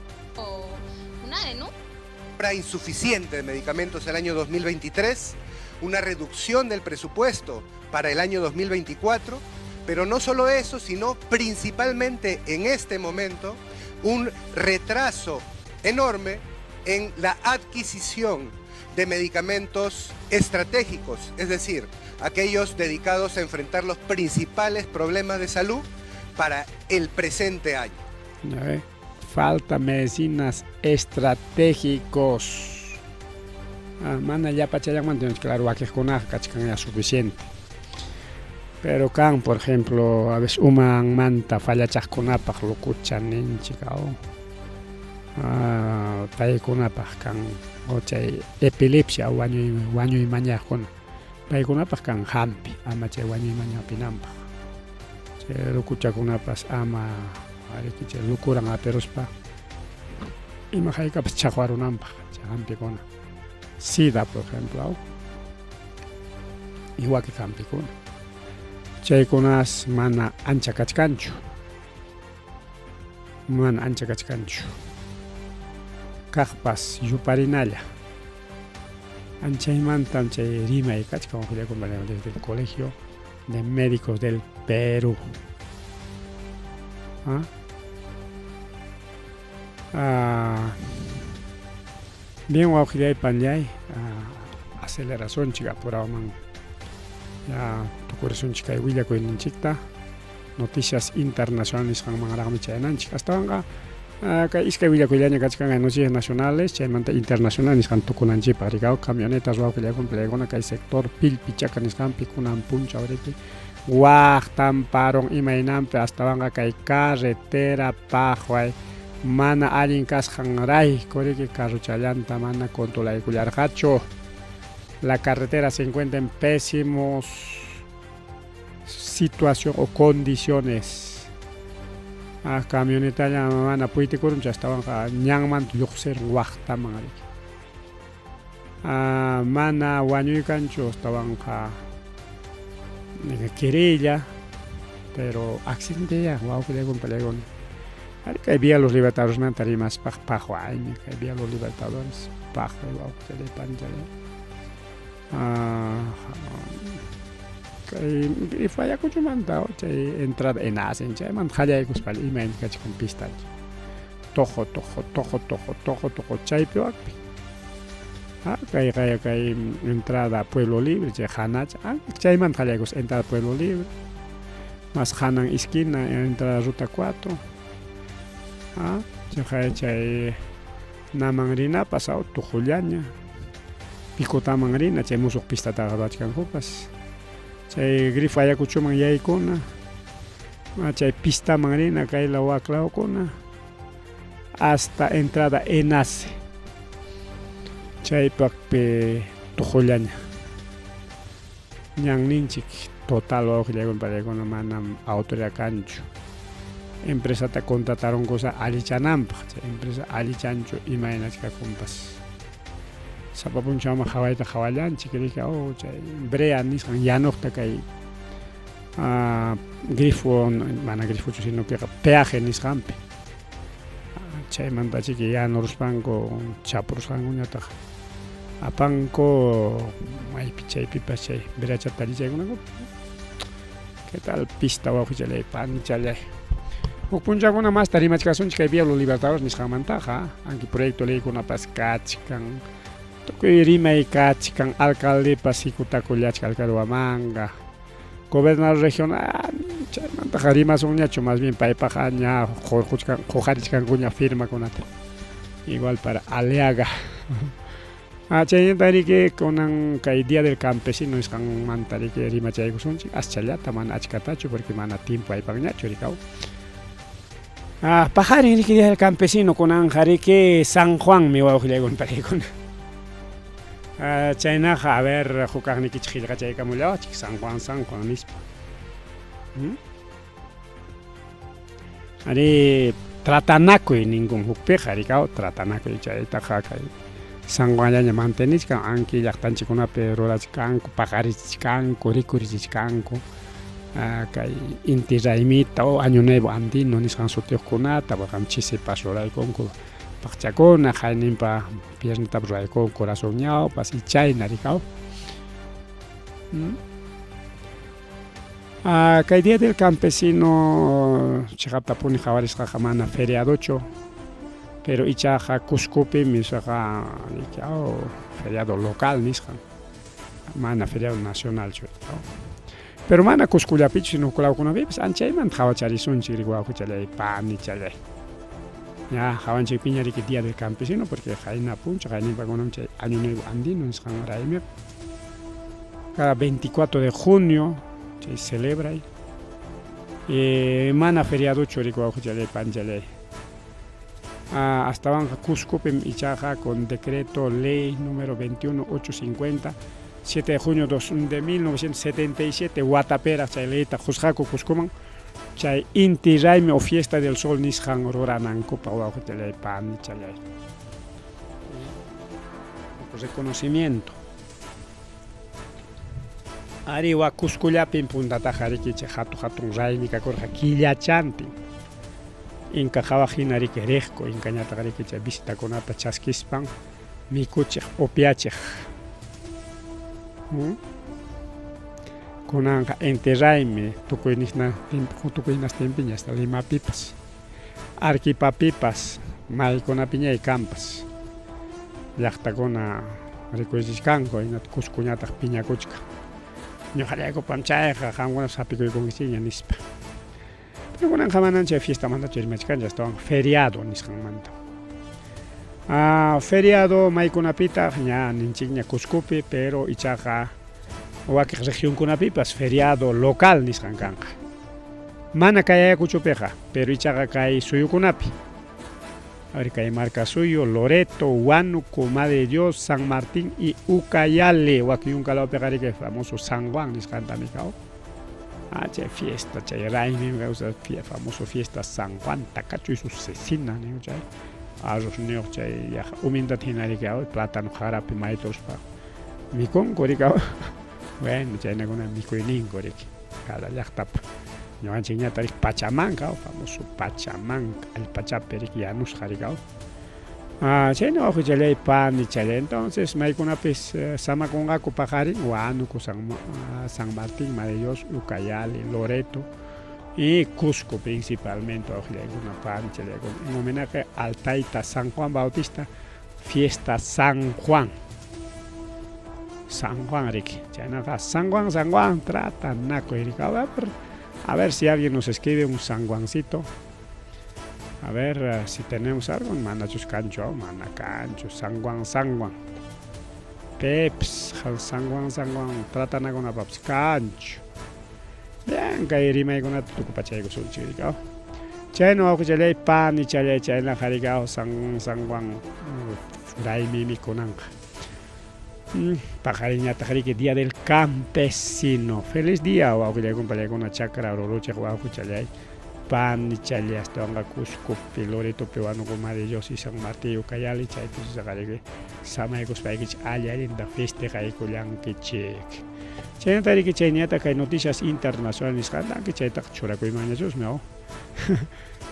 Speaker 10: Una denuncia.
Speaker 9: Insuficiente de medicamentos el año 2023, una reducción del presupuesto para el año 2024, pero no solo eso, sino principalmente en este momento un retraso enorme en la adquisición de medicamentos estratégicos, es decir, aquellos dedicados a enfrentar los principales problemas de salud para el presente año.
Speaker 1: Falta medicinas estratégicos. Ah, mana llapachallanmanta, claro, wakiqkunaqa kachkan ya suficiente. Pero kan, por ejemplo, a veces umanmanta fallachaqkunapaq lukucha ninchik, paykunapaq kan o chay epilepsia wañuy wañuy mañaqkuna, paykunapaq kan hampi, ama chay wañuy mañapinanpaq. Chay lukuchakunapas ama ariki chay lukuran aperuspa ima haykapas chaqwarunanpaq chay hampikuna. Sida, por ejemplo, y wakin hampikuna. Chaykunas mana ancha kachkanchu. Mana ancha kachkanchu. Kaqpas yuparinalla. Anchaymantam chay rimay kachkan wawqillakuna desde el Colegio de Médicos del Perú. ¿Ah? Ah, bien wawqillay panllay, ah, acelerasunchik apurawman ya tukurisunchik kay willakuyninchikta noticias internacionales nisqanmanraqmi chayananchik astawanqa ah, kay iskay willakuyllaña kachkan kay noticias nacionales chaymanta internacional nisqan tukunanchikpaq rikaw camionetas wawqillakuna peleakuna kay sector Pilpichaka nisqanpi kunan punchaw riki waqtan paron imaynanpi astawanqa kay carretera paqway mana allin kasqanrayku riki carrochallanta mana controlaykullarqachu. La carretera se encuentra en pésimos situación o condiciones. Ah, camionetalla mana puytikurunchu astawanqa ñanmanta lluqsirun waqtaman riki. Ah, mana wañuykanchu astawanqa querella, pero accidente ya wawqillakuna palaykuna. Ari kay Vía Los Libertadores-manta rimaspaq paqwaymi kay Vía Los Libertadores paqway wawqillay panichalay. Ah, kay grifo Ayacuchomanta chay entrada Enacen chaymanta qallaykuspa imayna kachkan pistanchik. Toqo toqo toqo toqo toqo toqo chaypi wakpi. Ah, kay kay kay entrada Pueblo Libre chay hanacha ah, chaymanta qallaykus entrada Pueblo Libre más hanan esquina entrada Ruta 4 ah, chay chay naman rinapas aw tuqullaña Picotaman rina chay musuq pistataqa ruwachkankupas chay grifo Ayacuchoman yaykuna chay pistaman rina kay law wak lawkuna hasta entrada Enace chaypaqpi tuqullaña ñanninchik total wawqillaykuna palaykuna manam autoridad kanchu empresata contratarunkusa allichananpaq chay empresa allichanchu imaynach kakunpas sapa punchawman qhawayta qhawallanchik riki oh chay brea nisqan yanuqta kay grifo mana grifochu sino que peaje nisqanpi chaymanta chiki yanuruspanku chapurusqankuñataq apanku maypi chaypipas chay breachata allichaykunanku. ¿Qué tal pista wawqichalay panichalay? Huk punchawkuna masta rimachkasunchik kay Vía Los Libertadores nisqanmantaqa, anki proyecto leykunapas kachkan, tukuy rimay kachkan, alcaldepas hikutakullachka alcalde Huamanga, gobernador regional chaymantaqa rimasunñachu, más bien paypaqqa ña qurquchkan quqarichkankuña firmakunata. Igual para Aliaga. Ah, chaynata riki kunan kay Día del Campesino nisqanmanta riki rimachaykusunchik aschallata mana achkatachu porque mana tiempo aypanñachu rikaw. Ah, paqarin riki Día del Campesino kunanqa riki San Juanmi wawqillaykuna palaykuna. Ah, chaynaqa a ver hukaqnikichik qillqachaykamullawachik San Juan San Juan nispa. Hmm? Ari tratanakuy ninkun hukpiqa rikaw tratanakuy chaytaqa kay San Juanllaña mantenichkan anki llaqtanchikkunapi rurachkanku paqarichichkanku rikurichichkanku kay inti raymita o año nuevo andino nisqan sutiyuqkunata waqam chisipas ruraykunku paqchakuna qayninpa piernatapas ruraykunku corazón ñawpas y chayna rikaw. Ah, kay Día del Campesino chiqaptapuni qhawarisqaqa mana feriadochu, pero ichaqa Cuscopim nisqaqa oh, feriado local nisqan, mana feriado nacionalchu. Pero mana Cuscollapichu, sino huk lawkunapipas anchaymanta qhawacharisunchik riki wawqichalay, panichalay. Ña qhawanchikpiña riki Día del Campesino porque qayna punchaw, qayninpakunam chay Año Nuevo Andino nisqan raymiqa. Cada 24 de junio chay celebray. Mana feriadochu riki wawqichalay, panichalay. Ah, astawanqa Cuscopim ichaqa con decreto ley número 21850 7 de junio de 1977 watapiraq chay leyta qusqaku Cuscoman chay Inti Raymi o Fiesta del Sol nisqan ruranankupaq wawqichalay, panichalay. Reconocimiento. Ari wak Cuscollapim puntataqa riki chay hatu hatun raymi kakurqa killachantin. Inka qhawaq hina riki riqku, inkañataq riki chay visitakunata chaskispan mikuchiq, upiachiq. Kunanqa inti raymi tukuy tukuy hinastinpiña hasta Limapipas, Arequipapipas, maykunapiñay kanpas. Llaqtakuna rikuychichkanku, hinata Cuscoñataq piñakuchkan. Ñuqallaykupam chayqa, qamkunapas hapikuykunkichikña nispa. Pero kunanqa manan chay fiestamantachu rimachkanchik, astawan feriado nisqanmanta. Ah, feriado maykunapitaq ña ninchikña Cuscopi, pero ichaqa wakiq regionkunapipas feriado local nisqan kanqa. Mana kay Ayacuchopiqa, pero ichaqa kay suyukunapi. A ver, kay marka suyu, Loreto, Huánuco, Madre de Dios, San Martín y Ucayali, wakin yunkalawpiqa riki famoso San Juan nisqantami kaw. Ah, chay fiesta, chay raymi famoso fiesta San Juan, Tacacho y su cecina, niku chay. Arroz niyuq chay yaqa humindad hina riki plátano jarapi maytuspa mikunku riki. Bueno, chaynakuna mikuyninku riki cada llaqtapa. Ñuqanchikñataq riki pachamanka, famoso pachamanka, allpachapi riki yanusqa riki. Ah, chayna wawqichalay, panichalay. Entonces maykunapis samakunqaku paqarin Huánuco, San Martín, Madre de Dios, Ucayali, Loreto y Cusco principalmente, wawqillaykuna, panichalaykuna, en homenaje al tayta San Juan Bautista, fiesta San Juan. San Juan riki. Chaynaqa San Juan, San Juan, tratanakuy riki. A ver si alguien nos escribe un San Juancito. A ver si tenemos algo, manachus kanchu, mana kanchu, San Juan, San Juan. Peps, San Juan, San Juan, tratanakunapapas kanchu. Bien, kay rimaykunata tukupachaykusunchik riki. Chayna wawqichalay, panichalay, chaynaqa riki San Juan, San Juan raymimi kunanqa. Paqarinñataq riki Día del Campesino. Feliz día wawqillaykuna, pallaykuna, chakra ruruchiq wawqichalay, panichalay, astawanqa Cuscopi, Loretopi, Huánuco, Madre de Dios y San Martín, Ucayali, chaypi riki samaykuspaykichik alli allinta festejaykullankichik. Chaynata riki chayñataq kay noticias internacionales nisqanta chaytaqa churakuymanñachusmi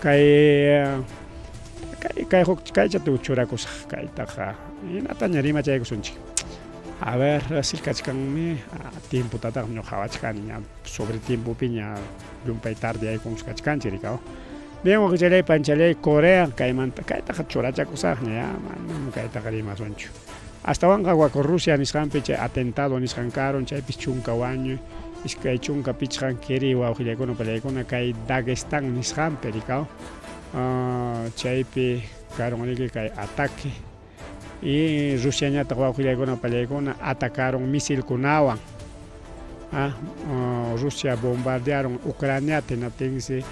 Speaker 1: kay kay kay huk kaychata churakusaq kaytaqa hinataña rimachaykusunchik. A ver, kachkanmi tiempotataqmi ñuqa qhawachkani ña sobre tiempopiña llumpay tarde aykumus kachkanchik riki. Bien, wawqichalay, panichalay, Corea kaymanta kaytaqa churachakusaqña ya, manam kaytaqa rimasunchu. Astawanqa wak Rusia nisqanpi chay atentado nisqan karun, chaypis 10 wañuy, 25 kiri wawqillaykuna, pallaykuna, kay Dagestán nisqanpi riki. Chaypi karun riki kay ataque. Y Rusiañataq wawqillaykuna, pallaykuna, atacaron misilkunawan. Rusia bombardearon Ucraniata, hinaptinsi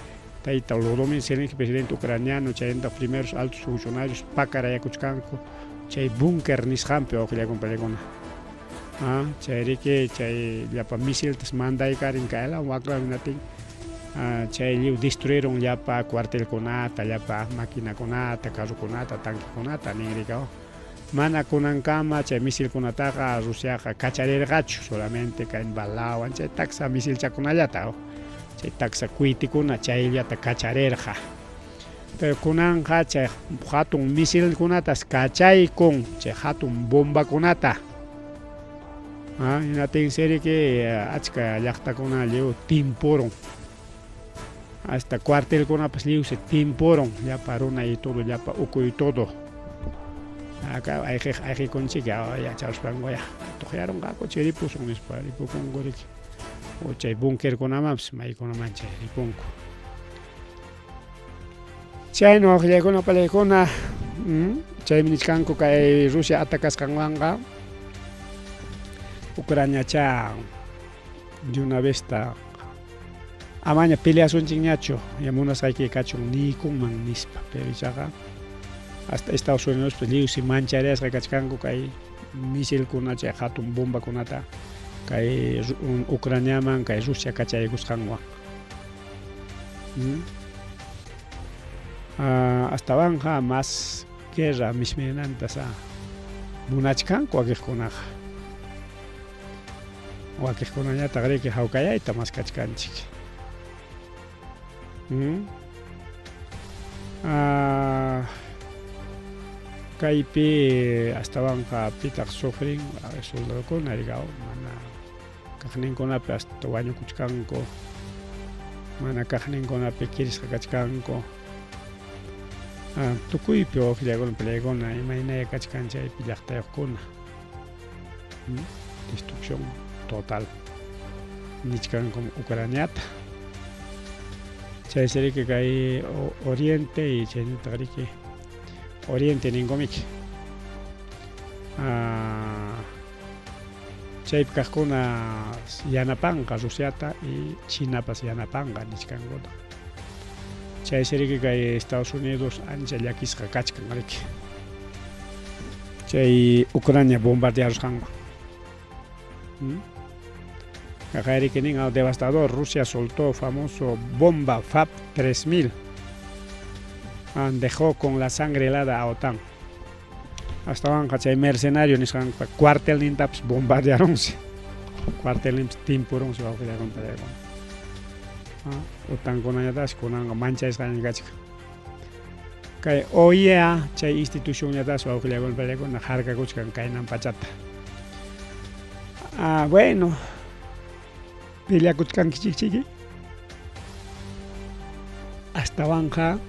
Speaker 1: tayta Volodymyr Zelensky, presidente ucraniano, chaynataq primeros altos funcionarios pakarayakuchkanku chay búnker nisqanpi wawqillaykuna, pallaykuna. Chay riki chay llapa misiltas mandaykarin kaylawan waklawan, hinaptin chay lliw destruyeron llapa cuartelkunata, llapa maquinakunata, carrokunata, tanquekunata nin riki. Mana kunankama chay misilkunataqa Rusiaqa kacharirqachu, solamente kay balawan chay taksa misilchakunallata, chay taksa cohetekuna chayllata kacharirqa. Pero kunanqa chay hatun misilkunatas kachaykun, chay hatun bombakunata. Hinaptinsi riki achka llaqtakuna lliw timpurun. Hasta cuartelkunapas lliwsi timpurun, llapa runa y todo, llapa uku y todo. Acá ayqiq ayqikunchik yacharuspanku ya tuqyarunqaku chay ripusun nispa ripukunku riki. O chay búnkerkunamanpas maykunaman chay ripunku. Chayna wawqillaykuna, pallaykuna, chaymi nichkanku kay Rusia atacasqanwanqa Ucraniacha de una vez ta amaña peleasunchikñachu, ya munasqayki kachun niykunman nispa, pero ichaqa hasta Estados Unidos lliwsi manchariyasqa kachkanku kay misilkuna, chay hatun bombakunata kay Ucraniaman kay Rusia kachaykusqanwan. Astawanqa más guerra mismirinantas munachkanku wakiqkunaqa. Wakiqkunañataq riki hawkayayta maskachkanchik. Kaypi astawanqa pitaq sufrin soldadokuna rigaw mana kaqninkunapi hasta wañukuchkanku mana kaqninkunapi kirisqa kachkanku tukuypi wawqillakuna peleakuna imaynaya kachkan chaypi llaqtayuqkuna destrucción total nichkankum Ucraniata chaysi riki kay oriente y chaynataq riki oriente ninkumiki chaypi kaqkuna yanapanqa Rusiata y Chinapas yanapanqa nichkankuta chaysi riki kay Estados Unidos ancha llakisqa kachkan riki chay Ucrania bombardearusqanwan hmm? Kaqayriki nin devastador Rusia soltó famoso bomba FAB 3000 dejó con la sangre helada a OTAN astawanqa chay mercenario nisqanpa cuartelnintapas bombardearunsi cuartelninpas timpurunsi wawqillakunta chaykuna OTANkunañataqsi kunanqa manchaysqaña kachkan kay OEA chay institucionñataqsi wawqillakuna paykuna harkakuchkan kaynan pachata ah, bueno peleakuchkankichikchiki astawanqa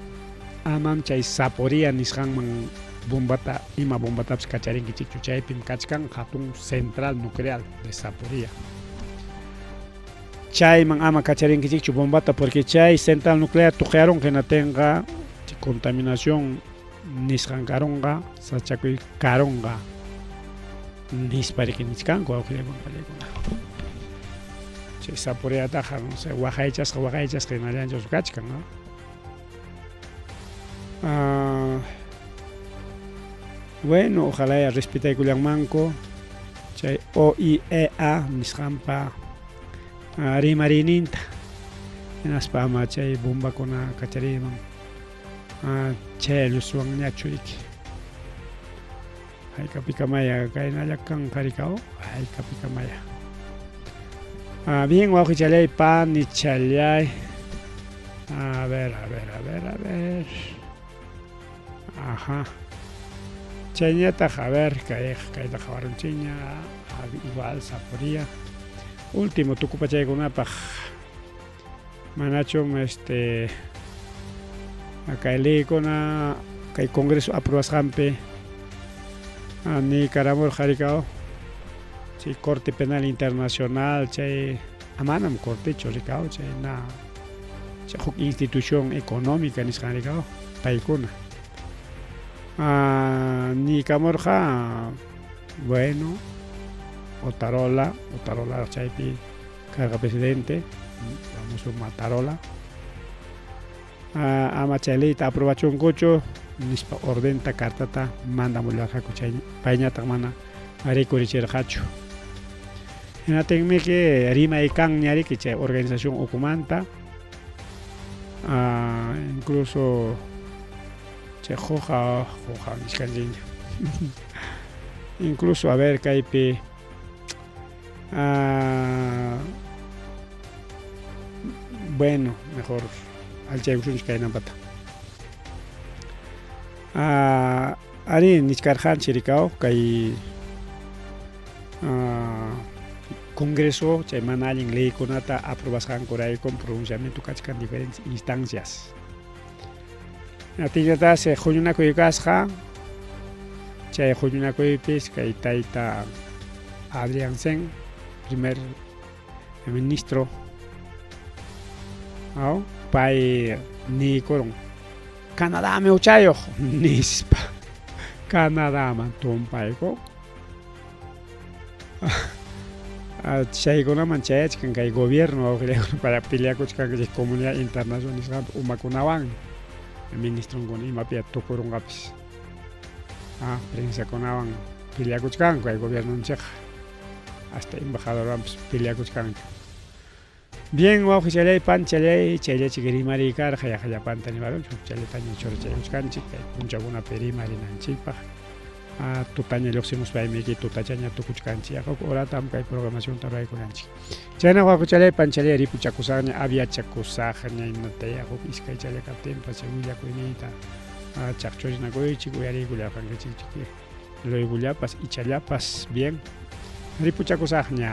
Speaker 1: amam chay Zaporia nisqanman bombata ima bombatapas kacharinkichikchu chaypim kachkan hatun central nuclear de Zaporia chayman ama kacharinkichikchu bombata porque chay central nuclear tuqyarunqa hinatinqa chay contaminación nisqan karunqa sachakuy karunqa nispa riki nichkanku wawqillakuna pallaykuna chay Zaporiataqa no sé waqaychasqa waqaychasqa hinallanchus kachkan no ah, bueno ojalá ya respetaykullanmanku chay OIEA nisqanpa rimariyninta hinaspa ama chay bombakuna kachariyman chayalluswanñachu riki haykapikamaya kaynalla kanqa rikaw haykapikamaya bien wawqichallay panichallay a ver a ver a ver a ver Ajá. Chayñataq, a ver, kay kayta qhawarunchikña, igual Zaporia. Último tukupachaykunapaq manachum este kay leykuna kay Congreso aprobasqanpi niykaramurqa rikaw chay Corte Penal Internacional chay manam cortechu rikaw chay na chay huk institución económica nisqan rikaw paykuna niykamurqa bueno Otarola Otarola chaypi karqa presidente famoso Matarola ama chay leyta aprobachunkuchu nispa ordenta cartata mandamullarqaku chay payñataq mana rikurichirqachu hinatinmiki rimay kanña riki chay organización ukumanta incluso chay quqa quqa nichkanchikña incluso a ver kaypi bueno mejor allchaykusunchik kaynampata arí nichkarqanchik rikaw kay Congreso chay mana allin leykunata aprobasqankuraykum pronunciamiento kachkan diferentes instancias. Atinatasi huñunakuy kasqa chay huñunakuypis kay tayta Adrianzen primer ministro aw pay niykurun Canadami huchayuq nispa Canadaman tumpayku chaykunaman chayachkan kay gobierno para peleakuchkan chay comunidad internacional nisqanpi umakunawan ministronkuna imapi tukurunqapis ah, prensakunawan peleakuchkanku kay gobiernonchikqa hasta embajadorwanpis peleakuchkanku Bien, wawqichallay, panchallay, chayllachik rimariy karqa, yaqa llapanta rimarunchik, huk challataña churachaykuchkanchik kay punchawkunapi rimarinanchikpaq. Ah, tutaña lluqsimuspaymi tutachaña tukuchkanchik, yaqa huk horatam kay programacionta ruraykunanchik. Chayna wawqichallay, panchallay, ripuchakusaqña, aviachakusaqña, imata yaqa huk iskay challa kaptinpas chay willakuyniyta. Chaqchurinakuychik, uyariykullarqankichik luegollapas ichallapas. Bien, ripuchakusaqña.